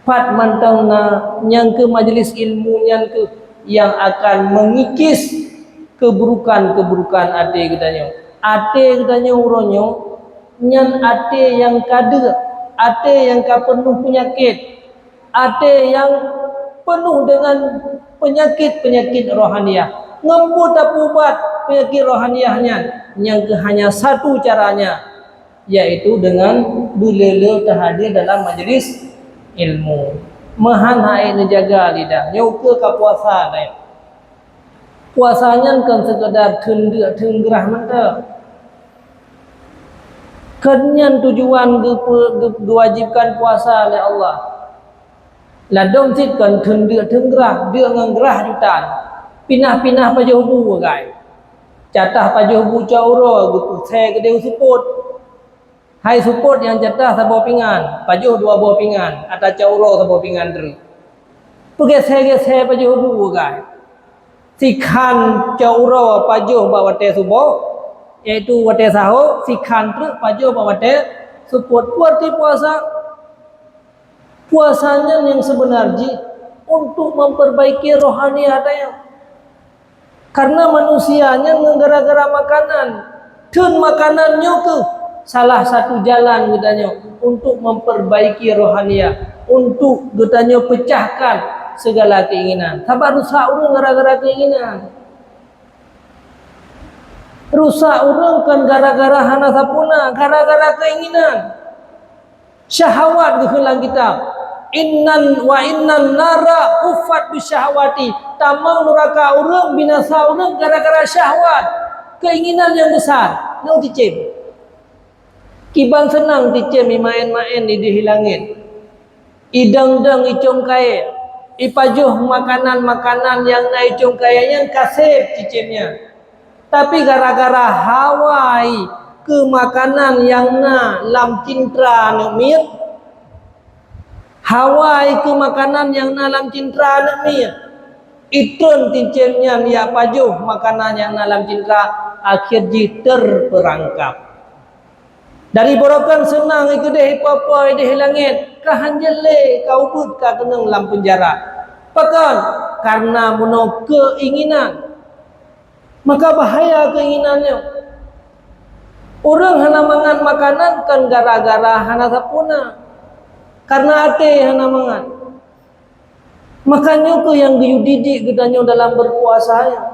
Pat mantong na nyang keu majelis ilmu nyan keuh nyang akan mengikis keuburukan-keuburukan até geutanyoe. Até geutanyoe uroe nyoe nyan até nyang ka deuk, até nyang ka peunoh peunyakét, até nyang peunoh deungon peunyakét-peunyakét rohaniah. Ngon peue tapeuubat peunyakét rohaniah nyan? Nyang keuh hanya satu caranya, yaitu deungon beulé-lé tahadir dalam majelis ilmu. Meuhan hai neujaga lidah, nyoe keuh ka puasa dai. Puasa nyan kon seukeudar theun deuk theun grah mantong. Kon nyan tujuan geupeu-, geu-, geuwajibkan puasa lé Allah. Ladom cit kon theun deuk theun grah, deuk ngon grah jutan. Pinah-pinah pajoh bu agai. Catah pajoh bu cot uroe geupeusé keudeh u seupôt. Hai seupôt nyang catah saboh pingan, pajoh dua boh pingan, atra cot uroe saboh pingan treuk. Peugeusé-geusé pajoh bu agai. Sikhan cot uroe pajoh bak watée suboh, yaitu watée sahô, sikhan treuk pajoh bak watée seupôt. Peue arti puasa? Puasa nyan nyang seubeuna jih untuk memperbaiki rohani geutanyoe. Karena manusia nyan ngon gara-gara makanan. Theun makanan nyoe keuh salah satu jalan geutanyoe untuk memperbaiki rohaniah, untuk geutanyoe pecahkan segala keinginan. Sabab rusak ureuëng gara-gara keinginan. Rusak ureuëng kon gara-gara hana sampurna, gara-gara keinginan. Syahwat geukheun lam kitab, "Innan, wa innan nara huffat bisyahawati." Tamong nuraka ureuëng, binasa ureuëng gara-gara syahwat, keinginan nyang besar. Nyoe ticém. Kiban seunang ticém imaén-maén idéh ilangét. Idong-dong icong kayée, ipajoh makanan-makanan nyang na icong kayée nyan kaseb cicém nyan. Tapi gara-gara hawa i keu makanan nyang na lam cintra aneuk miet, hawa i keu makanan nyang na lam cintra aneuk miet, itreun cicém nyan jak pajoh makanan nyang na lam cintra, akhé jih teupeurangkab. Dari barokon seunang i keudeh ipo-po idéh langét, ka hanjeuet lé ka ubit ka keunong lam peunjara. Pakon? Kareuna bunoe keuinginan. Maka bahaya keuinginan nyoe. Ureuëng hana mangat makanan kon gara-gara hana sampurna, kareuna até hana mangat. Maka nyoe keuh nyang geuyue didik geutanyoe dalam beupuasa nyoe.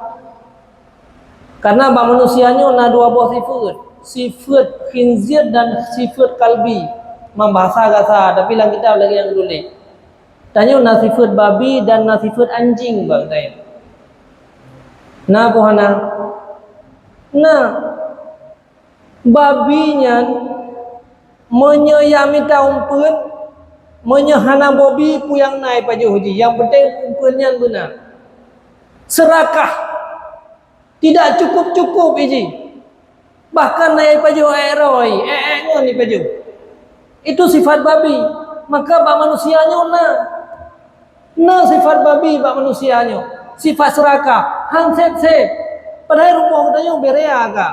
Karena bak manusia nyoe na dua boh sifeuet, sifeuet khinzir dan sifeuet kalbi. Mam bahasa gasa, tapi lam kitab lagée nyang geutuléh. Tanyoe na sifeuet babi dan na sifeuet anjing bak geutanyoe. Na peue hana? Na. Babi nyan, meunyoe jak mita umpeuen, meunyoe hana bobi, peue nyang na ipajoh jih, nyang penting umpeuen nyan beuna. Seurakah, tidak cukup-cukup jih. Bahkan na ipajoh ék roi, ék-ék ngon ipajoh. Itu sifat babi. Maka bak manusia nyoe na. Na sifat babi bak manusia nyoe, sifat seurakah, han sép-sép. Padahai rumoh geutanyoe beurea ka,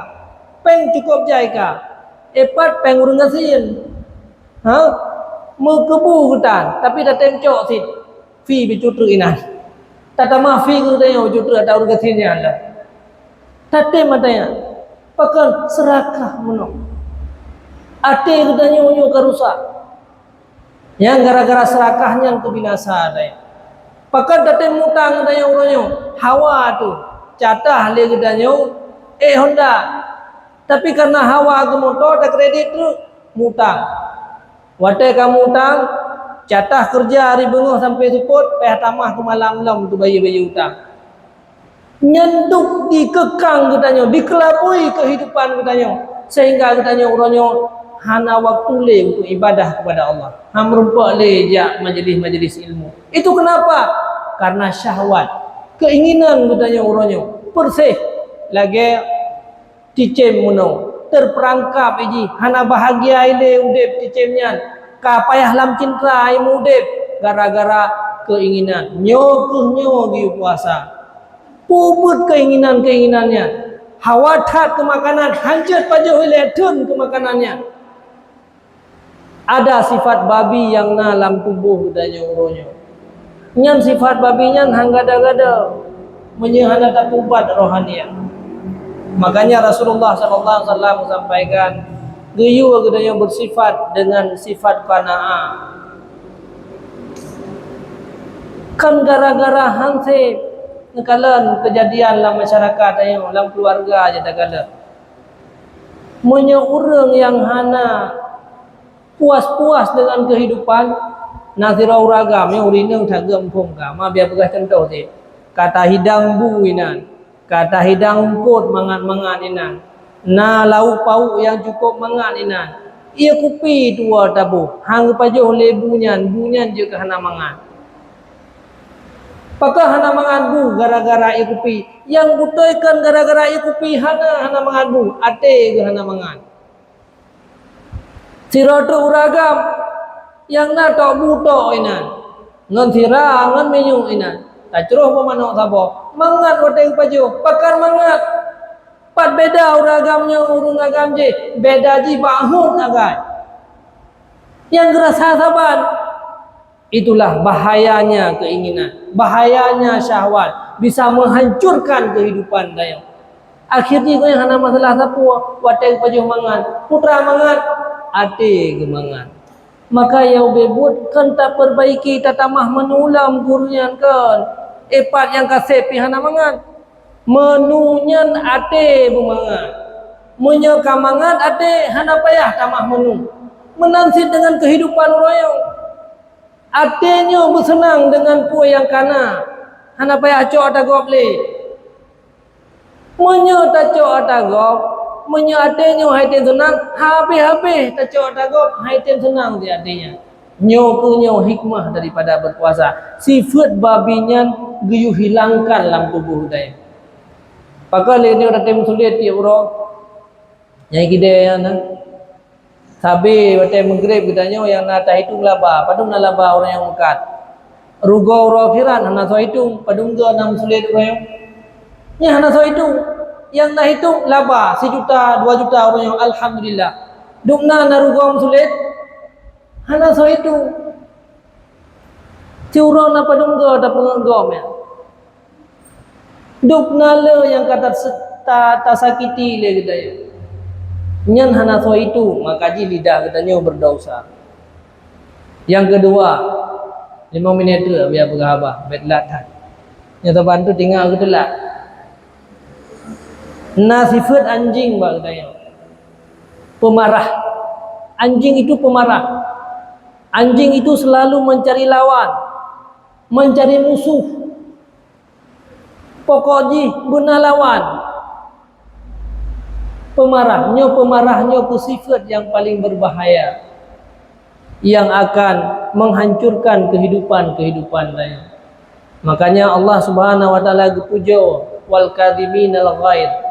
péng cukôp jai ka, épat péng ureuëng gasien. Ha? Meukeubu geutan, tapi tatem cok cit, fi beucutreuk inan. Tatamah fi geutanyoe beucutreuk ata ureuëng gasien nyan dah. Tatem ata nyan, pakon seurakah meunoe. Até geutanyoe nyoe ka rusak. Nyang gara-gara seurakah nyan keu binasa dai. Pakon tatem mutang geutanyoe uroe nyoe? Hawa tu. Catah lé geutanyoe, éh Honda. Tapi kareuna hawa keu moto takredit tu mutang. Watée ka mutang, catah keureuja ari beungoh sampoe seupôt, payah tamah keu malam lom tu bayeue-bayeue utang. Nyan duk dikeukang geutanyoe, dikeulabui keuhidupan geutanyoe, sehingga geutanyoe uroe nyoe hana waktu lé untuk ibadah kepada Allah. Han meurumpok lé jak majelis-majelis ilmu. Itu kenapa? Karena syahwat, keinginan geutanyoe uroe nyoe persis lagèe cicém meunoe, terperangkap jih, hana bahagia ilé udép cicém nyan, ka payah lam cinta imeudép gara-gara keinginan. Nyoe kheueh nyoe geuyue puasa. Peubuet keinginan-keinginan nyan. Hawa that keu makanan, hanjeuet pajoh ilèe theun keu makanan nyan. Ada sifat babi nyang na lam tuboh geutanyoe uroe nyoe. Nyan sifat babi nyan han gada-gada meunyoe hana tatubat rohaniah. Makanya Rasulullah sallallahu alaihi wasallam sampaikan, geuyue geutanyoe bersifat dengan sifat qanaah. Kan gara-gara han sép neukalon keujadian lam masyarakat tanyoe, lam keuluwarga jih takalon. Meunyoe ureuëng nyang hana puas-puas deungon keuhidupan, na sidroe ureuëng agam nyang ureuëng inong that geuh muphom ka, ma biar peugah cuntoh cit, ka tahidang bu inan, ka tahidang eungkôt mangat-mangat inan, na lauk pauk nyang cukôp mangat inan, ié kupi tuwoe taboh, han geupajoh lé bu nyan, bu nyan jeuet keu hana mangat. Pakon hana mangat bu? Gara-gara ié kupi. Nyang beutôi kon gara-gara ié kupi hana, hana mangat bu, até geuh hana mangat. Sidroe teuk ureuëng agam nyang na tok bu tok inan, ngon sira, ngon minyeuk inan, tacroh bak manok saboh, mangat watée geupajoh, pakon mangat. Pat beda ureuëng agam nyoe ureuëng agam jih, beda jih bak hon agam. Nyang geurasa saban. Itulah bahayanya keinginan, bahayanya syahwat bisa menghancurkan kehidupan tanyoe. Akhir jih gobnyan hana masalah sapeue, watée geupajoh mangat, putra mangat, até geuh mangat. Maka nyang ubé buet kon tapeurbaiki, tatamah meunurot lom geuh nyan kon. Ipat nyang ka sép pih hana mangat. Meunurot nyan até beumangat. Meunyoe ka mangat até, hana payah tamah meunurot. Meunan cit deungon keuhidupan uroe nyoe. Até nyoe beuseunang deungon peue nyang ka na, hana payah cok ata gob lé. Meunyoe tacok ata gob, meunyoe até nyoe han tem seunang, habéh-habéh tacok ata gob, han tem seunang di até nyan. Nyoe kheueh nyoe hikmah daripada berpuasa. Sifeuet babi nyan geuyue hilangkan lam tuboh geutanyoe. Pakon lé nyoe ata tem sulet tiep uroe? Nyang kidée nyan na. Sabe watée meugreb geutanyoe nyang na tahitung laba, padub na laba ureuëng nyang meukat. Rugoe uroe akhirat hana soe hitung, padub goe na meusulet ureuëng nyoe. Nyan hana soe hitung. Nyang na hitung laba sijuta, dua juta ureuëng nyoe, alhamdulillah. Dub na, na rugoe meusulet, hana soe hitung. Siuroe na padub goe tapeungeuet gob nyan. Dub na le nyang ka tas-, ta-, tasakiti lé geutanyoe. Nyan hana soe hitung, maka jih lidah geutanyoe berdosa. Nyang keudua, limong minét teuk biar peugah haba, bèk telat that. Nyoe saban tu tinggai geuteulat. Na sifeuet anjing bak geutanyoe. Pemarah. Anjing itu pemarah. Anjing itu selalu mencari lawan, mencari musuh. Pokok jih beuna lawan. Pemarah, nyoe pemarah nyoe kheueh sifeuet nyang paleng beubahaya, nyang akan menghancurkan keuhidupan-keuhidupan laén. Makanya Allah Subhanahu wa Taala geupujoe, "Wal kadhiminal ghaidh."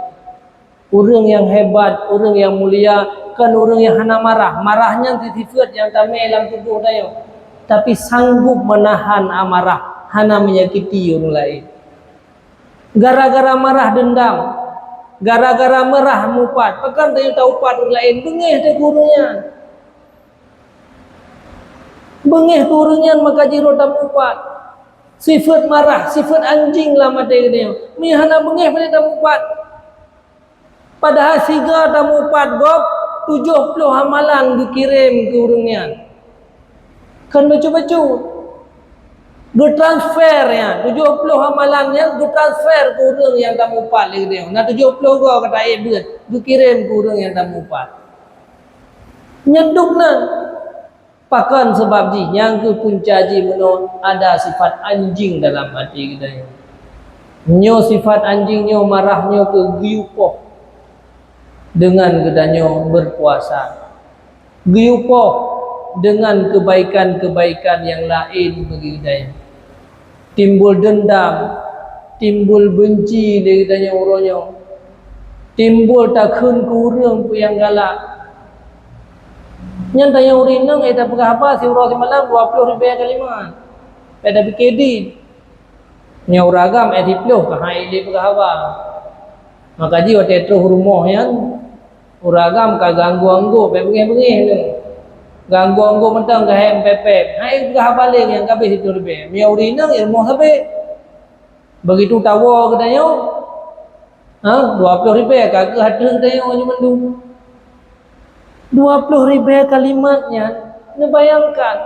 Ureuëng nyang hebat, ureuëng nyang mulia, kon ureuëng nyang hana marah. Marah nyan sifeuet nyang tamé lam tuboh tanyoe, tapi sanggob meunahan amarah, hana menyakiti ureuëng laén. Gara-gara marah deundam, gara-gara marah mupat, pakon tanyoe taupat ureuëng laén, beungéh teuh keu ureuëng nyan. Beungéh keu ureuëng nyan maka jih rot tamupat. Sifeuet marah, sifeuet anjing lam até geutanyoe. Meunyo hana beungéh, padahai tamupat. Padahai siga tamupat gob, tujoh ploh amalan geukirém keu ureuëng nyan. Kon bacut-bacut. Geutransfer nyan, tujoh ploh amalan nyan geutransfer keu ureuëng nyang tamupat lé geutanyoe. Na tujoh ploh goe ka taék beuet, geukirém keu ureuëng nyang tamupat. Nyan dub nan. Pakon sabab jih? Nyang kheueh punca jih meunoe, ada sifat anjing dalam até geutanyoe. Nyoe sifat anjing nyoe, marah nyoe kheueh geuyue poh deungon geutanyoe berpuasa. geuyue poh deungon keubaikan-keubaikan nyang laén bagi geutanyoe. Timbul deundam, timbul beunci lé geutanyoe uroe nyoe. Timbul takheun keu ureuëng peue nyang galak. Nyan tanyoe ureuëng inong, eh, tapeugah haba siuroe simalam dua ploh ribée kalimat. Bèk tapike di. Nyoe ureuëng agam, eh, siploh ka hai lé peugah haba. Maka jih watée troh rumoh nyan, ureuëng agam ka ganggu anggô, bèk beungéh-beungéh nyoe. Ganggu anggô mantong ka hai pép-pép. Hai peugah haba lé nyang ka abéh siploh ribée. Meunyoe ureuëng inong, i rumoh sabe. Begitu tawoe geutanyoe, ha, dua ploh ribée ka geuh ateueh geutanyoe nyoe mandum. Dua ploh ribée kalimat nyan, neubayangkan,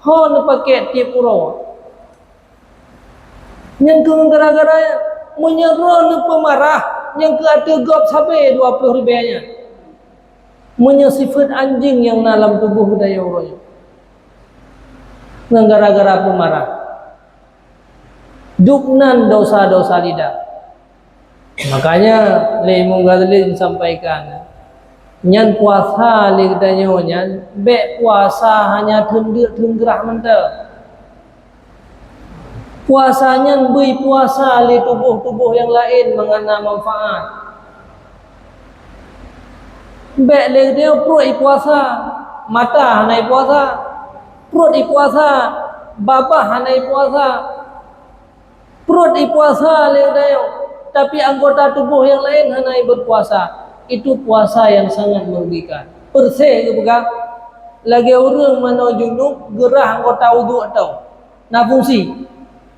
ho neupakèk tieb uroe. Nyan keuh gara-gara meunyoe droeneuh peumarah, nyan keuh ateueh gob sabe dua ploh ribée nyan. Meunyoe sifeuet anjing nyang na lam tuboh geutanyoe uroe nyoe, ngon gara-gara peumarah. Dubnan dosa-dosa lidah. Makanya lé Imam Ghazali sampaikan, nyan puasa lé geutanyoe nyan, bèk puasa hanya teundeuk teunggeurah mantong. Puasa nyan bri puasa lé tuboh-tuboh nyang laén mangat na manfaat. Bèk lé geutanyoe pruet ipuasa, mata hana ipuasa, pruet ipuasa, babah hana ipuasa. Pruet ipuasa lé geutanyoe, tapi anggota tuboh nyang laén hana iberpuasa. Itu puasa yang sangat merugikan. Perse geupeugah, lagée ureuëng manoe junub geurah anggota uduk atau na fungsi.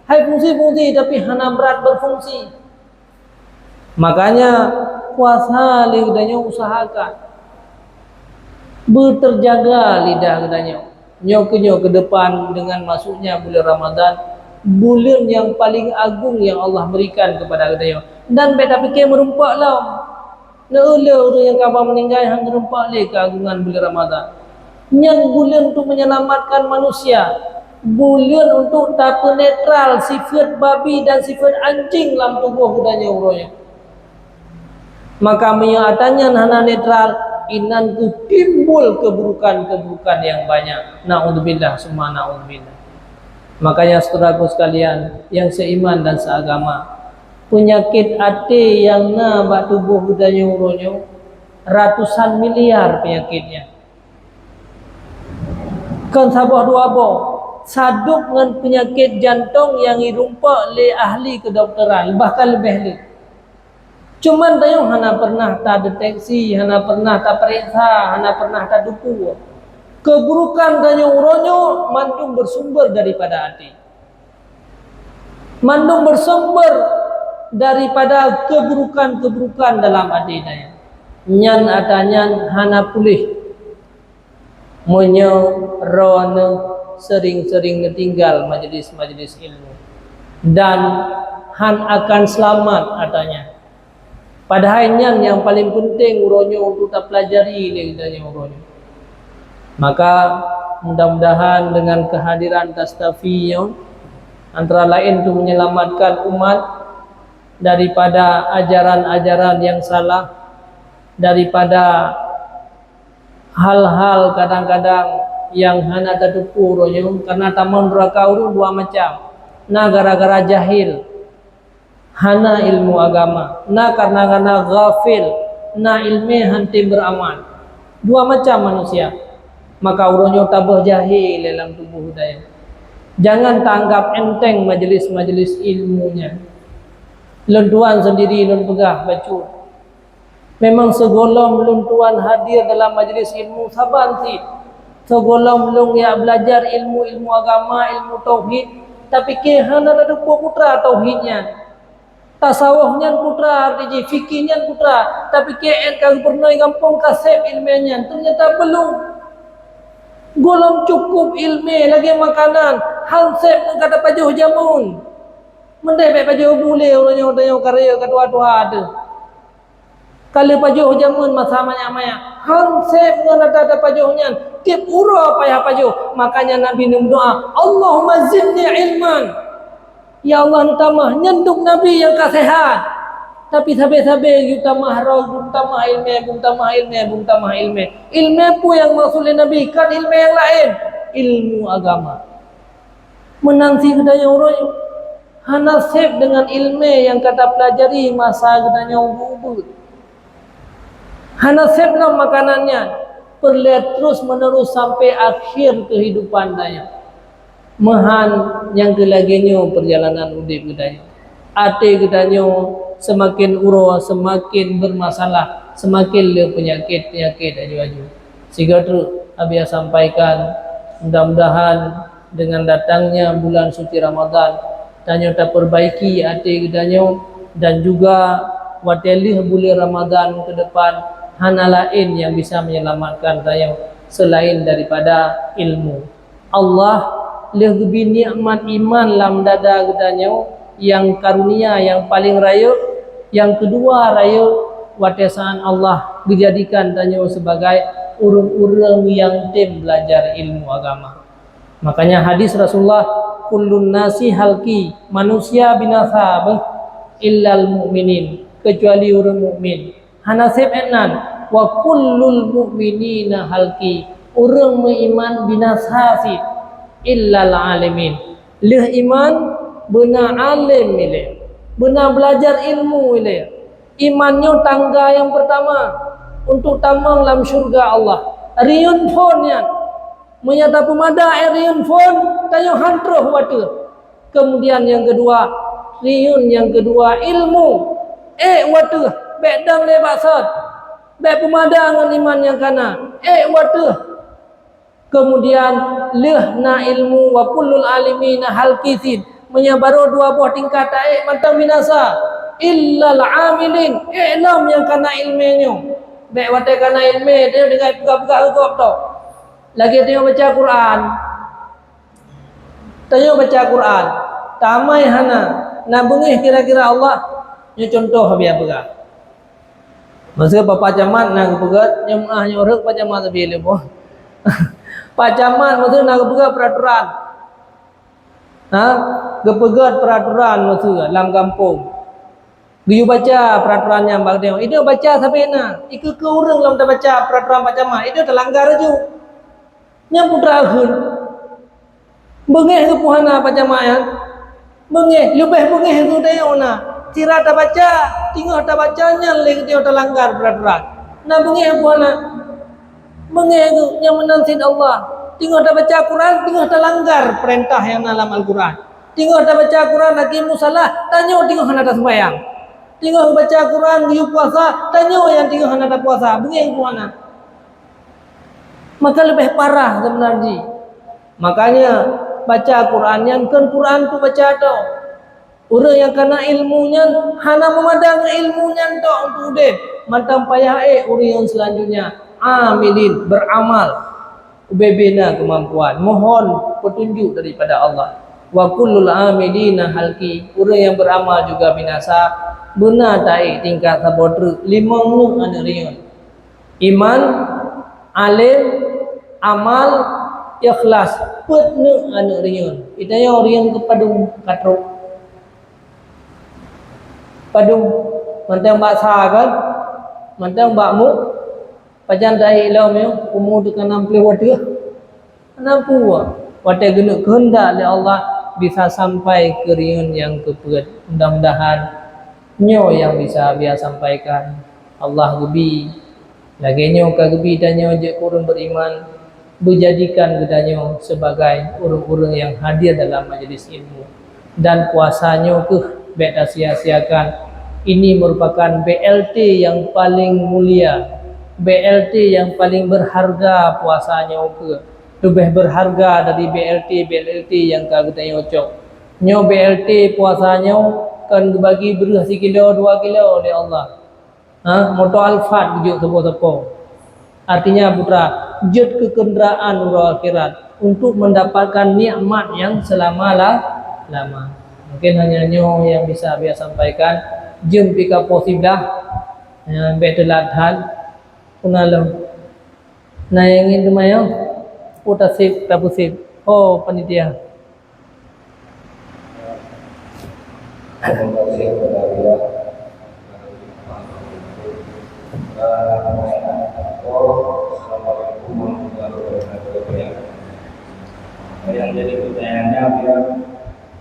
Hai fungsi-fungsi, tapi hana brat berfungsi. Makanya puasa lé geutanyoe usahakan. Beuterjaga lidah geutanyoe. Nyoe keuh nyoe keu depan dengan masuknya bulan Ramadan, bulan yang paling agung yang Allah berikan kepada geutanyoe. Dan bèk tapike meurumpok lom. Neueu lé ureuëng nyang ka ba meuninggai han meurumpok lé keuagungan bulan Ramadan. Nyan bulan untuk menyelamatkan manusia. Bulan untuk tapeunetral sifeuet babi dan sifeuet anjing lam tuboh geutanyoe uroe nyoe. Maka meunyoe atra nyan hana netral, inan keuh timbul keuburukan-keuburukan nyang banyak. Naudzubillah summa naudzubillah. Makanya, saudaraku sekalian yang seiman dan seagama, penyakit até nyang na bak tuboh geutanyoe uroe nyoe ratusan miliar penyakitnya. Kon saboh dua boh, sadub ngon penyakit jantong nyang jirumpok lé ahli kedokteran, bahkan leubeh lé. Cuman tanyoe hana pernah tadeteksi, hana pernah tapeuriksa, hana pernah tateupue. Keuburukan tanyoe uroe nyoe mandum bersumber daripada até. Mandum bersumber daripada keuburukan-keuburukan dalam até tanyoe. Nyan atra nyan hana puléh meunyoe droeneuh sering-sering neutinggai majelis-majelis ilmu, dan han akan seulamat atra nyan. Padahai nyan nyang paleng peunteng uroe nyoe untuk tapeulajari lé geutanyoe uroe nyoe. Maka, mudah-mudahan dengan kehadiran Tastafi nyoe, antara laén untuk menyelamatkan umat daripada ajaran-ajaran yang salah, daripada hal-hal kadang-kadang nyang hana tateupeue uroe nyoe, karena tamong nuraka ureuëng dua macam. Na gara-gara jahil, hana ilmu agama, na karena-karena ghafil, na ileumé han tem beuramal. Dua macam manusia. Maka uroe nyoe tabeuh jahé lé lam tuboh geutanyoe. Jangan taanggap enteng majelis-majelis ilmu nyan. Lôn tuan sendiri lôn peugah bacut. Memang sigohlom lôn tuan hadir dalam majelis ilmu saban cit. Sigohlom lôn jak belajar ilmu-ilmu agama, ilmu tauhid, tapi keu hana tateupeue peue treuk tauhid nyan. Tasawuf nyan peue treuk arti jih, fikih nyan peue treuk, tapi keu ék ka geupeureunoe gampông ka sép ileumé nyan, ternyata beulom. Gohlom cukup ileumé lagée makanan, han sép ngon ka tapajoh jameun. Meudeh bèk pajoh bu lé uroe nyoe tanyoe kareueng ka tuha-tuha teuh. Ka lheueh pajoh jameun masa manyak-manyak. Han sép ngon atra tapajoh nyan. Tieb uroe payah pajoh. Makanya Nabi neumeudoá, "Allahumma zidni ilman." Ya Allah, neutamah. Nyan dum Nabi nyang ka seuhat. Tapi sabe-sabe geutamah roh, geutamah ilmé, geutamah ilmé, geutamah ilmé. Ilmé peue nyang maksud lé Nabi, kon ilmé nyang laén, ilmu agama. Meunan cit geutanyoe uroe nyoe, hana sép deungon ilmé nyang ka tapeulajari masa geutanyoe ubeuet-ubeuet. Hana sép lom makanan nyan, peureulée terus-menerus sampai akhé keuhidupan tanyoe. Meuhan nyang keu lagée nyoe peurjalanan udeb geutanyoe. Até geutanyoe seumaken uroe, seumaken beurmasalah, seumaken le peunyakét-peunyakét aju-aju. Sigoe treuk Abiya sampaikan, mudah-mudahan dengan datangnya bulan suci Ramadan, tanyoe tapeurbaiki até geutanyoe dan juga watée lheueh buleuen Ramadan keu depan hana laén nyang bisa menyelamatkan tanyoe seulaén daripada ilmu. Allah lheueh geubi nikmat iman lam dada geutanyoe nyang karunia nyang paleng rayeuk, nyang keudua rayeuk watée saát Allah geujadikan tanyoe sibagai ureuëng-ureuëng nyang tem beulajar ilmu agama. Makanya hadis Rasulullah, "Kullun nasi halki," manusia binasa beuh, "illal mu'minin," kecuali ureuëng mukmin. Hana sép ék nan, "wa kullul mu'minina halki," ureuëng meuiman binasa cit, "illal alimin." Lheueh iman, beuna além ilée, beuna beulajar ilmu ilée. Iman nyoe tangga nyang peurtama untuk tamong lam syeuruga Allah. Riyeuen phon nyan. Meunyoe tapeumada ék riyeuen phon, tanyoe han troh u ateueh. Keumudian nyang keudua, riyeuen nyang keudua ilmu. Ék u ateueh, bék dong lé bak sot. Bék peumada ngon iman nyang kana, ék u ateueh. Keumudian lheueh na ilmu, wa kullul alimina halki cit. Meunyoe barô dua boh tingkat taék mantong binasa. Illal amilin, ék lom nyang kana ilmé nyoe. Bék watée kana ilmé, tanyoe tinggai peugah-peugah keu gob tok. Lagée tanyoe baca Quran. Tanyoe baca Quran, tamai hana, na beungéh kira-kira Allah. Nyoe cuntoh Abiya peugah. Masa Pak Camat na geupeugét, nyoe meuah nyoe rhot Pak Camat sabe lé boh. Pak Camat masa na geupeugét peraturan. Ha? Geupeugét peraturan masa lam gampông. Geuyue baca peraturan nyan bak geutanyoe. Itu baca sabe na. Ikeue-keue ureuëng lom tabaca peraturan Pak Camat, itu talanggar ju. Nyan putra kheun. Beungéh geupeue hana Pak Camat nyan? Beungéh, leubeh beungéh geutanyoe na. Sira tabaca, teungoh tabaca nyan lé geutanyoe talanggar peraturan. Na beungéh geupeue hana? Beungéh geuh, nyang meunan cit Allah. Teungoh tabaca Quran, teungoh talanggar peurintah nyang na lam Al-Quran. Teungoh tabaca Quran, aqimus shalah, tanyoe teungoh hana taseumbahyang. Teungoh baca Quran, geuyue puasa, tanyoe nyang teungoh hana tapuasa. Beungéh geupeue hana? Maka leubeh parah seubeuna jih. Makanya, baca Quran nyan kon Quran tu baca tok. Ureuëng nyang kana ilmu nyan hana meumadang ilmu nyan tok untuk udeb, mantong payah ék ureuëng nyang seulanjutnya amilin, beramal. Ubé-bé na keumampuan, mohon peutunjuk daripada Allah. Wa kullul amilina halki, ureuëng nyang beramal juga binasa, beuna taék tingkat saboh treuk limong neuk aneuëk riyeuen. Iman, além, amal, ikhlas, peuet neuk aneuëk riyeuen. Geutanyoe riyeuen keu padum ka trok. Padum, mantong bak sa kan? Mantong bak mu, pajan tahi lom nyoe, umu teuka nam ploh watée. Hana peue, watée geuneuk keuheundak lé Allah bisa sampai keu riyeuen nyang keupeuet. Mudah-mudahan nyoe nyang bisa Abiya sampaikan. Allah geubi, lagée nyoe ka geubi tanyoe jeuet keu ureuëng beriman, beujadikan geutanyoe sebagai ureuëng-ureuëng nyang hadir dalam majlis ilmu. Dan puasa nyoe keuh bék tasia-siakan. Ini merupakan B L T yang paling mulia, B L T yang paling berharga puasa nyoe keuh. Leubeh berharga dari B L T-B L T nyang ka geutanyoe cok. Nyoe B L T puasa nyoe kon geubagi breuh sikilo dua kilo lé Allah. Ha, moto Alphard geujok sapo-sapo. Artinya, putra, jeuet keu keundraan uroe akhirat untuk mendapatkan nikmat nyang selama la-, lama. Mungkin hanya nyoe nyang bisa Abiya sampaikan. Jeuem pih ka poh siblaih, ya, bék teulat that. Puna lom. Na nyang ingin teuma nyoe? Peue taseb, tapeuseb. Oh, panitia. Terima kasih kepada Allah.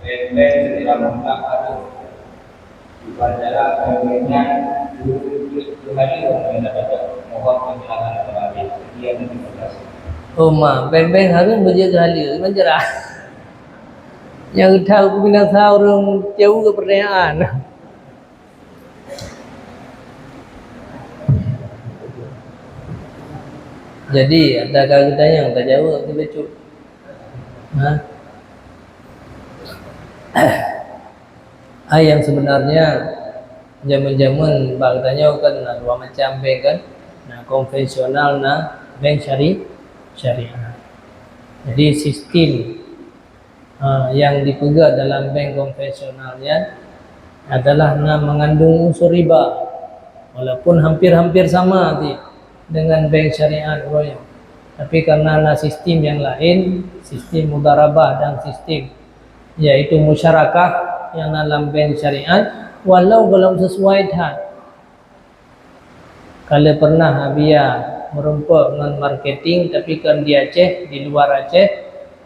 Beng-beng secara mutlak harus dipercaya, beng-beng nyan jeuet keu hadir, mohon penjelasan lebih lanjut. Sekian, terima kasih. Oh ma, beng-beng harus beujeuet keu hadir, meujeurah. Nyang geutanyoe peubinasa ureuëng jauh keu peurenyaan. Jadi, ata ka geutanyong, tajaweueb keu bacut. Ha? Hai, yang sebenarnya, jameun-jameun bak geutanyoe kan na dua macam bank kan, na konvensional, na bank syari-, syariah. Jadi sistem, ha, yang dipeugah dalam bank konvensional nyan adalah na mengandung unsur riba, walaupun hampir-hampir sama sih dengan bank syariah uroe nyoe. Tapi karena na sistem yang lain, sistem mudharabah dan sistem, yaitu musyarakah yang dalam bank syariat, walau golom sesuai that. Ka lheueh pernah Abia meurumpok ngon marketing, tapi kon di Aceh, di luar Aceh,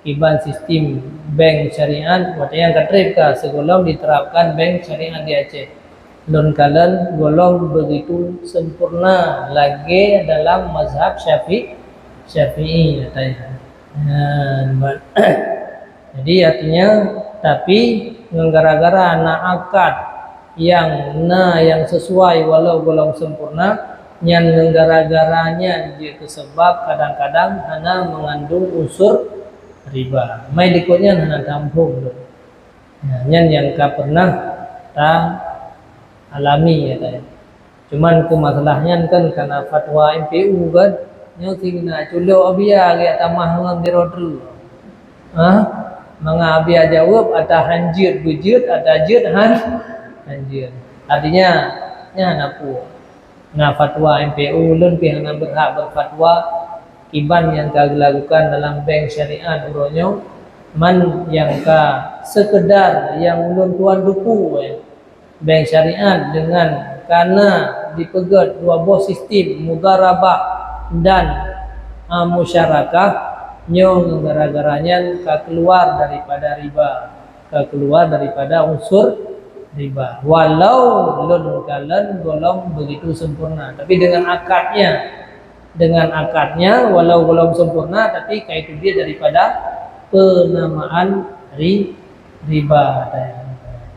kiban sistem bank syariat, watée nyang ka treb ka sigohlom diterapkan bank syariat di Aceh. Lôn kalon golom begitu sempurna lagée dalam mazhab Syafi-, Syafi'i, katanya. Nah, jadi artinya, tapi ngon gara-gara na akad nyang na nyang sesuai walau golom sempurna, nyan ngon gara-gara nyan jeuet keu sebab kadang-kadang hana mengandung unsur riba. Mai likot nyan hana tamuphom lôn. Nah, nyan nyang ka pernah ta alami, ya, tadi. Cuman keu masalah nyan kan kana fatwa M P U kan, nyoe sigoe na culok Abia geujak tamah ngon sidroe treuk. Ha? Mangat Abia jaweueb, ata han jeuet beujeuet, ata jeuet han, han jeuet. Artinya, nyan hana peue. Na fatwa M P U, lôn pih hana berhak berfatwa kiban nyang ka geulakukan dalam bank syariat uroe nyoe, man nyang ka sekedar nyang ulôn tuan tupeue, ya. Bank syariat dengan kana dipeugét dua boh sistem mudharabah dan, a, musyarakah, nyoe gara-gara nyan ka keuluar daripada riba, ka keuluar daripada unsur riba. Walau lôn kalon golom begitu sempurna, tapi dengan akadnya, dengan akadnya, walau golom sempurna, tapi ka iteubiet daripada penamaan ri-, riba.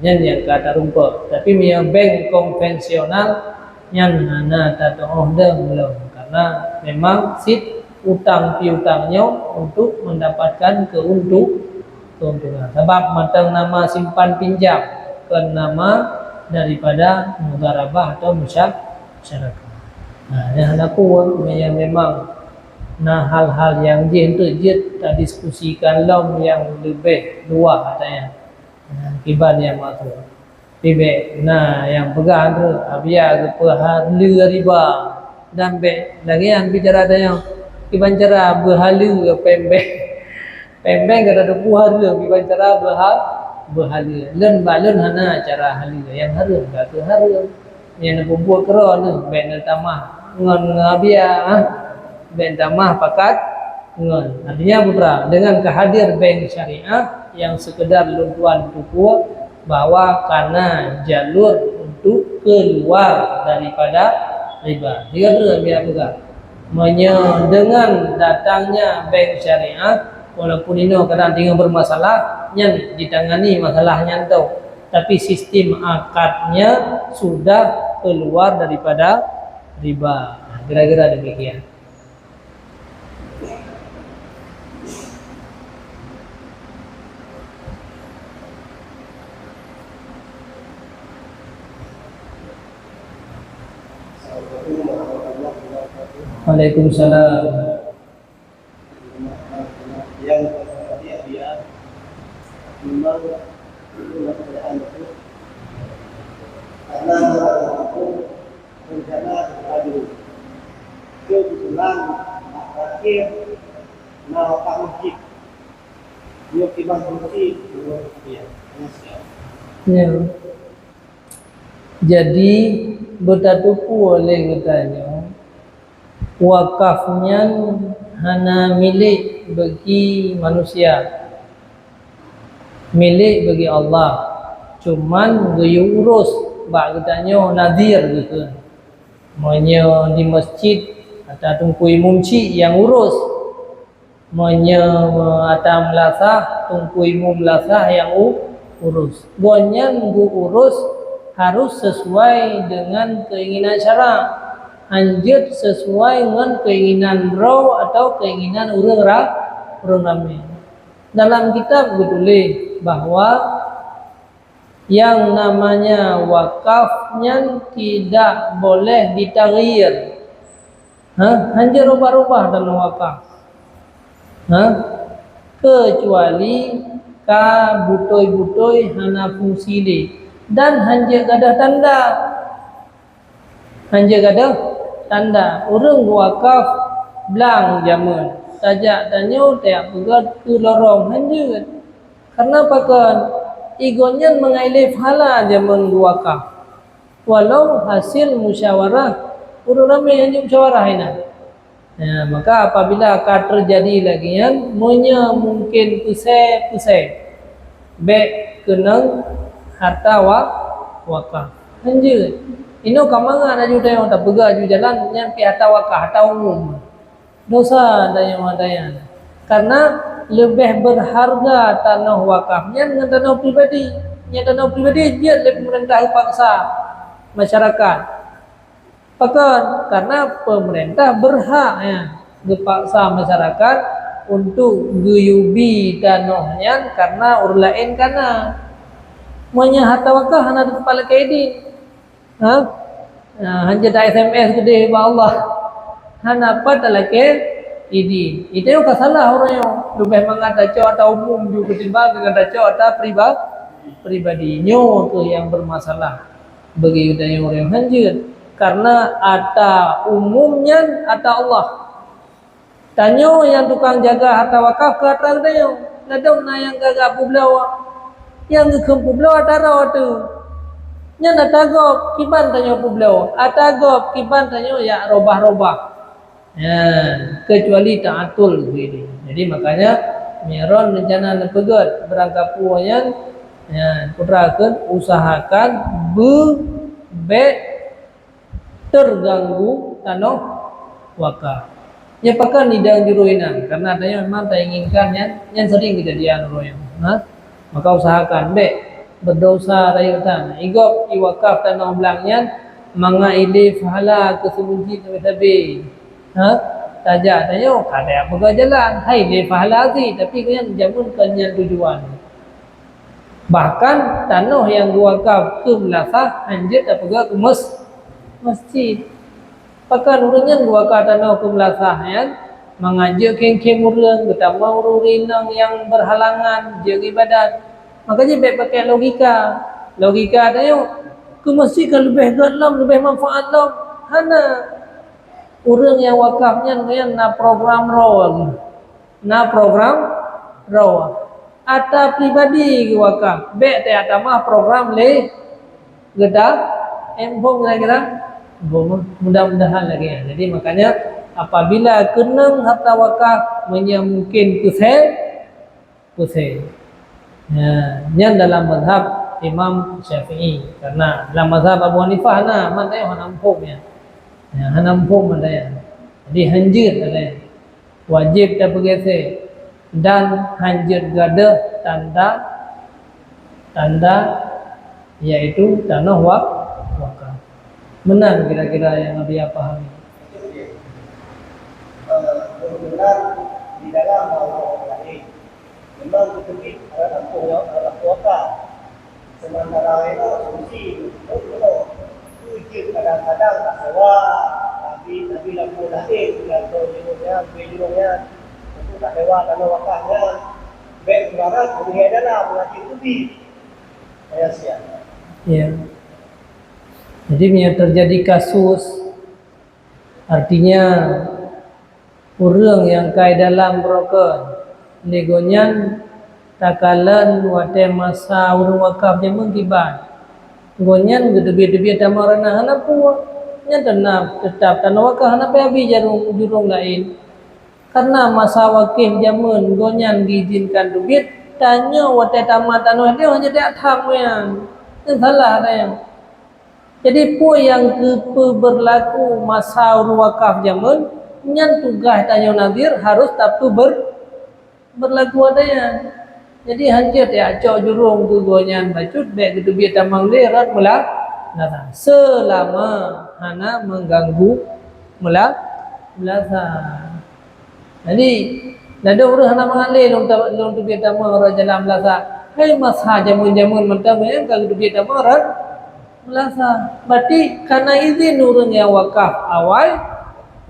Nyan nyang ka tarumpok. Tapi meunyoe bank konvensional, nyan hana tatu'oh deuh lom, karena memang sit utang piutang nyoe untuk mendapatkan keuntung-, keuntungan. Sabab mantong nama simpan pinjam, kon nama daripada mudharabah atau musya-, musyarakah. Nah, nyan hana peue, meunyoe memang na hal-hal nyang jih eunteuk jeuet tadiskusikan lom nyang leubeh luwah ata nyan. Nah, kiban nyang maksud. Pih bék na nyang peugah treuk, Abia geupeuhaleue riba. Dan bék lagée nyan bicara tanyoe, kiban cara beuhaleue péng bank. Péng bank ka tateupeue hareuem, kiban cara beuha-, beuhaleue. Lôn bak lôn hana cara haleue, nyang hareuem ka keuh hareuem. Nyang neupeubuet keudroe lôn, bék neutamah ngon, ngon Abia, ha? Bék neutamah pakat ngon. Artinya, putra, dengan keuhadir bank syariah nyang seukeudar lôn tuan tupeue bahwa kana jalur untuk keuluar daripada riba. Tiga dua biar peugah. Meunyoe dengan datangnya bank syariah, walaupun inoe kadang tinggai bermasalah, nyan ditangani masalah nyan tu. Tapi sistem akadnya sudah keluar daripada riba. Kira-kira demikian. Waalaikumsalam. Yang tadi dia memang itu pertanyaan itu karena orang itu rencana beradu. Kebetulan nak terakhir nak wakaf masjid. Dia kiban kunci dua rupiah. Ya. Jadi, beutatupeue lé geutanyoe, wakaf nyan hana milék bagi manusia. Milék bagi Allah, cuman geuyue urus bak geutanyoe nazir geukheun. Meunyoe di masjid, ata teungku imum cit nyang urus. Meunyoe ata meulasah, teungku imum meulasah nyang u-, urus. Gobnyan geuurus harus sesuai dengan keinginan syarak, hanjeuet sesuai ngon keinginan droe atau keinginan ureuëng ra-, ureuëng ramé. Dalam kitab geutuléh bahwa yang namanya wakaf nyan tidak boleh ditaghyir. Ha, hanjeuet rubah-rubah tanoh wakaf. Ha? Keucuali ka beutôi-beutôi hana fungsi lé dan hanjeuet gadôh tanda. Hanjeuet gadôh tanda. Ureuëng geuwakaf blang jameun, tajak tanyoe tajak peugöt keu lorong, hanjeuet. Karena pakon? Igoe nyan mangat ilée pahala jameun geuwakaf. Walau hasil musyawarah ureuëng ramé, hanjeuet musyawarah inan. Ya, maka apabila ka teujadi lagée nyan, meunyoe mungken peusée-peusée, bék keunong harta wa-, wakaf. Hanjeuet. Inoe ka mangat laju tanyoe tapeugah laju jalan nyan pih harta wakaf, harta umum. Dosa tanyoe mantong nyan. Karena leubeh berharga tanoh wakaf nyan ngon tanoh pribadi. Nyan tanoh pribadi jeuet lé pemerintah paksa masyarakat. Pakon? Karena pemerintah berhak, ya, geupaksa masyarakat untuk geuyue bi tanoh nyan karena ureuëng laén kana. Meunyoe harta wakaf hana teupat lakée idin. Ha? Ha, hanjeuet ta-S M S keudeh bak Allah. Hana pat talakée idin. Itu ka salah ureuëng nyoe. Leubeh mangat tacok ata umum ju ketimbang dengan tacok ata priba-, pribadi. Nyoe keuh nyang bermasalah. Bagi geutanyoe ureuëng hanjeuet, karena ata umum nyan ata Allah. Tanyoe nyang tukang jaga harta wakaf keu atra geutanyoe. Ladôm na nyang gagak peubloe, nyang geukheun peubloe atra droe teuh. Nyan atra gob, kiban tanyoe peubloe, atra gob, kiban tanyoe jak robah-robah. Ya, kecuali ta'atul geuh. Jadi makanya, meunyoe rencana neupeugöt beurangkapeue nyan, ya, putra kheun usahakan beu bék terganggu tanoh wakaf. Nyan pakon idong jurôi inan, karena tanyoe memang tainginkan nyan, nyan sering keujadian uroe nyoe. Ha? Maka usahakan bék berdosa rayeuk tan. Igob iwakaf tanoh blang nyan mangat ilée pahala keu seumeujiet sabe-sabe. Ha? Tajak tanyoe ka tajak peugah jalan, hai lé pahala cit, tapi nyan jameun kon nyan tujuan. Bahkan tanoh nyang geuwakaf keu meulasah hanjeuet tapeugah keu mes-, masjid. Pakon ureuëng nyan geuwakaf tanoh keu meulasah nyan, mangat jeuet khém-khém ureuëng, geutamong ureuëng inong nyang berhalangan jeuet ibadat. Makanya bék pakai logika. Logika tanyoe, keu masjid ka leubeh gét lom, leubeh manfaat lom. Hana. Ureuëng nyang wakaf nyan, nyan na program droe. Na program droe. Ata pribadi geuwakaf, bék teutamah program lé geuda, eh, muphom kira-kira? Muphom, mudah-mudahan lagée nyan. Jadi makanya, apabila keunong harta wakaf, meunyoe mungken peusée, peusée. Nah, nyan dalam mazhab Imam Syafi'i. Karena dalam mazhab Abu Hanifah na, man teuh hana muphom nyan. Ya, hana muphom ada nyan. Jadi hanjeuet ada nyan. Wajéb tapeugeusé dan hanjeuet gadôh tanda, tanda, yaitu tanoh wa-, wakaf. Meunan kira-kira nyang Abuya pahami. Kebetulan di dalam hal-hal lain, memang teuteubiet adalah lampôh, lampôh wakaf. Sementara itu fungsi untuk itu kadang-kadang tak sewa, tapi, tapi lampôh lain, lampôh jurong nyan, bui jurong nyan, untuk tak sewa tanoh wakaf nyan. Bék barang, dunia dalam mengaji teuteubiet. Saya siap. Ya. Jadi, bila terjadi kasus, artinya, ureuëng nyang kai dalam broker, lé gobnyan takalon watée masa ureuëng wakaf jameun kiban. Gobnyan geuteubiet-teubiet tamong ranah hana peue, nyan teunab, teutap tanoh wakaf hana payah bi jurong, jurong laén. Karena masa wakaf jameun gobnyan geuizinkan teubiet, Tanyoe watée tamat tanoh deuh hana jak tham nyan. Nyan salah nyan. Jadi, peue nyang geupeubeurlaku masa ureuëng wakaf jameun, nyan tugaih tanyoe nazir harôh tapeuber-, beurlaku watée nyan. Jadi, hanjeuet jak cok jurông keu gobnyan bacut, bék geuteubiet tamong lé rot meula-, meulasa, seulama hana meuganggu meula-, meulasa. Jadi, ladôm ureuëng hana mangat lé lôn ta-, lôn teubiet tamong rot jalan meulasa. Hai masa jameun-jameun mantong nyan ka geuteubiet tamong rot meulasa. Berarti ka na izin ureuëng nyang wakaf awai,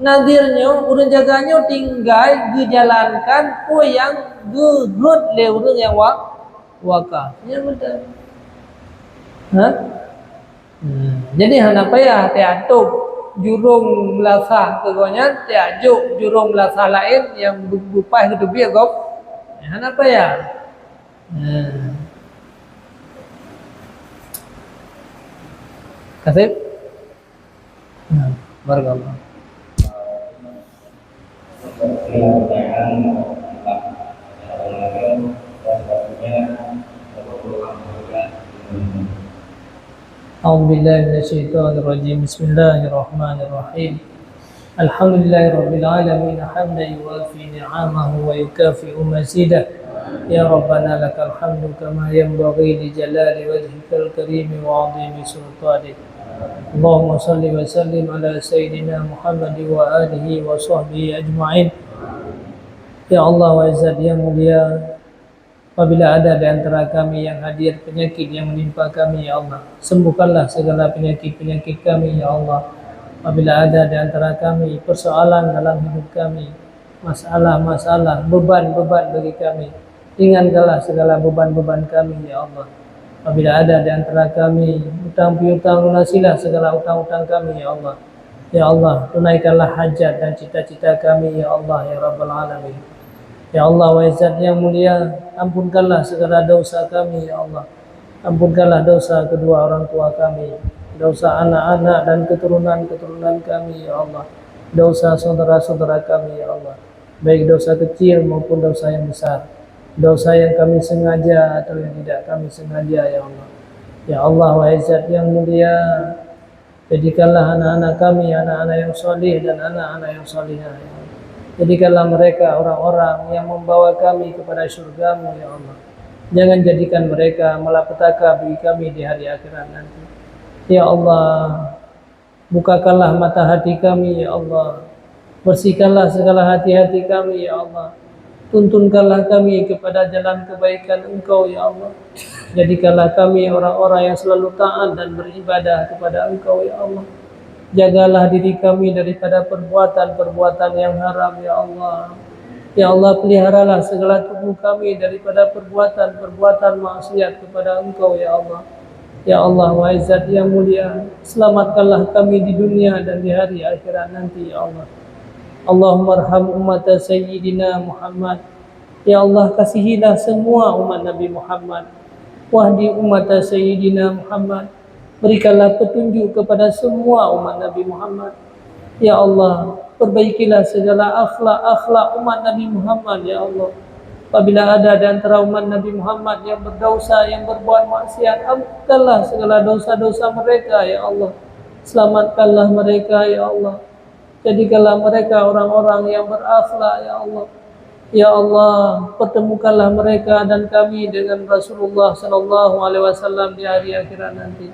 nazir nyoe, ureuëng jaga nyoe tinggai geujalankan peue nyang geuhôt lé ureuëng nyang wa-, wakaf. Nyan mantong. Ha? Hmm, jadi hana payah tiatôb jurông meulasa keu gobnyan, tiajok jurông meulasa laén nyang beu-, beupaih geuteubiet gob. Hana payah. Hmm. Kaseb? Hmm, barakallah. أعوذ بالله من الشيطان الرجيم. بسم الله الرحمن الرحيم. الحمد لله رب العالمين، حمدا يوافي نعمه ويكافئ مزيده. يا ربنا لك الحمد كما ينبغي لجلال وجهك الكريم وعظيم سلطانك. اللهم صل وسلم على سيدنا محمد وآله وصحبه أجمعين. Ya Allah, wahai Zat yang mulia, apabila ada di antara kami yang hadir penyakit yang menimpa kami, ya Allah, sembuhkanlah segala penyakit-penyakit kami, ya Allah. Apabila ada di antara kami persoalan dalam hidup kami, masalah-masalah, beban-beban bagi kami, ringankanlah segala beban-beban kami, ya Allah. Apabila ada di antara kami utang piutang, lunasilah segala utang-utang kami, ya Allah. Ya Allah, tunaikanlah hajat dan cita-cita kami, ya Allah, ya Rabbal Alamin. Ya Allah, wahai Zat yang mulia, ampunkanlah segala dosa kami, ya Allah. Ampunkanlah dosa kedua orang tua kami, dosa anak-anak dan keturunan-keturunan kami, ya Allah. Dosa saudara-saudara kami, ya Allah. Baik dosa kecil maupun dosa yang besar. Dosa yang kami sengaja atau yang tidak kami sengaja, ya Allah. Ya Allah, wahai Zat yang mulia, jadikanlah anak-anak kami anak-anak yang saleh dan anak-anak yang salehah, ya Allah. Jadikanlah mereka orang-orang yang membawa kami kepada syurga-Mu, ya Allah. Jangan jadikan mereka malapetaka bagi kami di hari akhirat nanti. Ya Allah, bukakanlah mata hati kami, ya Allah. Bersihkanlah segala hati-hati kami, ya Allah. Tuntunkanlah kami kepada jalan kebaikan Engkau, ya Allah. Jadikanlah kami orang-orang yang selalu taat dan beribadah kepada Engkau, ya Allah. Jagalah diri kami daripada perbuatan-perbuatan yang haram, ya Allah. Ya Allah, peliharalah segala tubuh kami daripada perbuatan-perbuatan maksiat kepada Engkau, ya Allah. Ya Allah, wahai Zat yang mulia, selamatkanlah kami di dunia dan di hari akhirat nanti, ya Allah. Allahummarham ummata Sayyidina Muhammad. Ya Allah, kasihilah semua umat Nabi Muhammad. Wahdi ummata Sayyidina Muhammad. Berikanlah petunjuk kepada semua umat Nabi Muhammad. Ya Allah, perbaikilah segala akhlak-akhlak umat Nabi Muhammad, ya Allah. Apabila ada di antara umat Nabi Muhammad yang berdosa, yang berbuat maksiat, ampunkanlah segala dosa-dosa mereka, ya Allah. Selamatkanlah mereka, ya Allah. Jadikanlah mereka orang-orang yang berakhlak, ya Allah. Ya Allah, pertemukanlah mereka dan kami dengan Rasulullah sallallahu alaihi wasallam di hari akhirat nanti.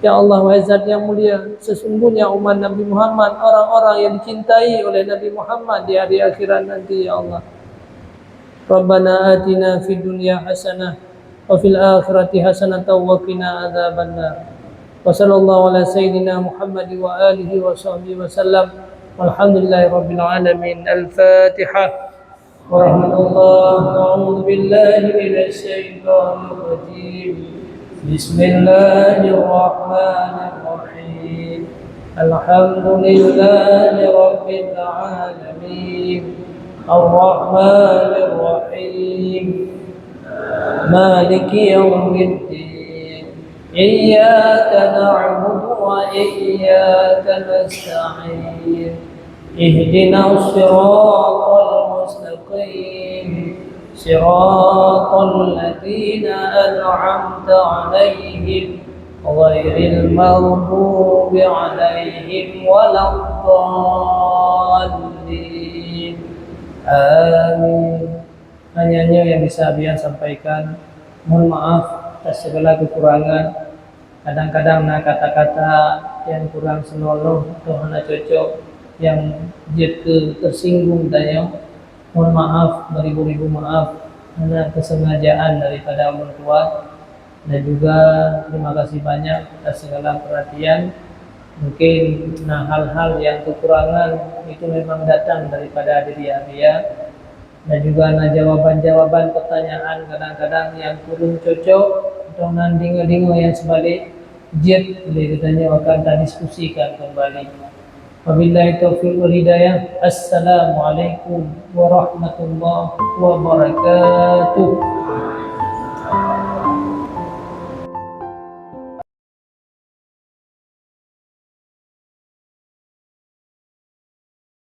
Ya Allah, wahai Zat yang mulia, sesungguhnya umat Nabi Muhammad orang-orang yang dicintai oleh Nabi Muhammad di hari akhirat nanti, ya Allah. Rabbana atina fid dunya hasanah wa fil akhirati hasanatan wa qina adzabannar. Wa sallallahu ala sayyidina Muhammad wa alihi wa sahbihi wa sallam. Walhamdulillahi rabbil alamin. Al-Fatihah. Warahmatullah. A'udzu billahi minasy syaithanir rajim. Bismillahirrahmanirrahim. Alhamdulillahi rabbil alamin. Arrahmanirrahim. Maliki yaumiddin. Iyyaka na'budu wa iyyaka nasta'in. Ihdinas siratal mustaqim. صراط الذين أنعمت عليهم غير المغضوب عليهم ولا الضالين. آمين. Hanya nyoe nyang bisa Abian sampaikan. Mohon maaf atas segala kekurangan. Kadang-kadang na kata-kata nyang kurang seunonoh atau hana cocok nyang jeuet keu teusinggung tanyoe. Mohon maaf, beribu-ribu maaf, hana keusengajaan daripada ulôn tuan. Dan juga terima kasih banyak atas segala perhatian. Mungkin na hal-hal nyang kekurangan itu memang datang daripada diri Abian. Dan juga na jawaban-jawaban pertanyaan kadang-kadang nyang kurang cocok atau na deungoe-deungoe nyang seubalik, jeuet lé geutanyoe akan tadiskusikan keumbali. Wabillahi taufiq wal hidayah. Assalamualaikum warahmatullahi wabarakatuh.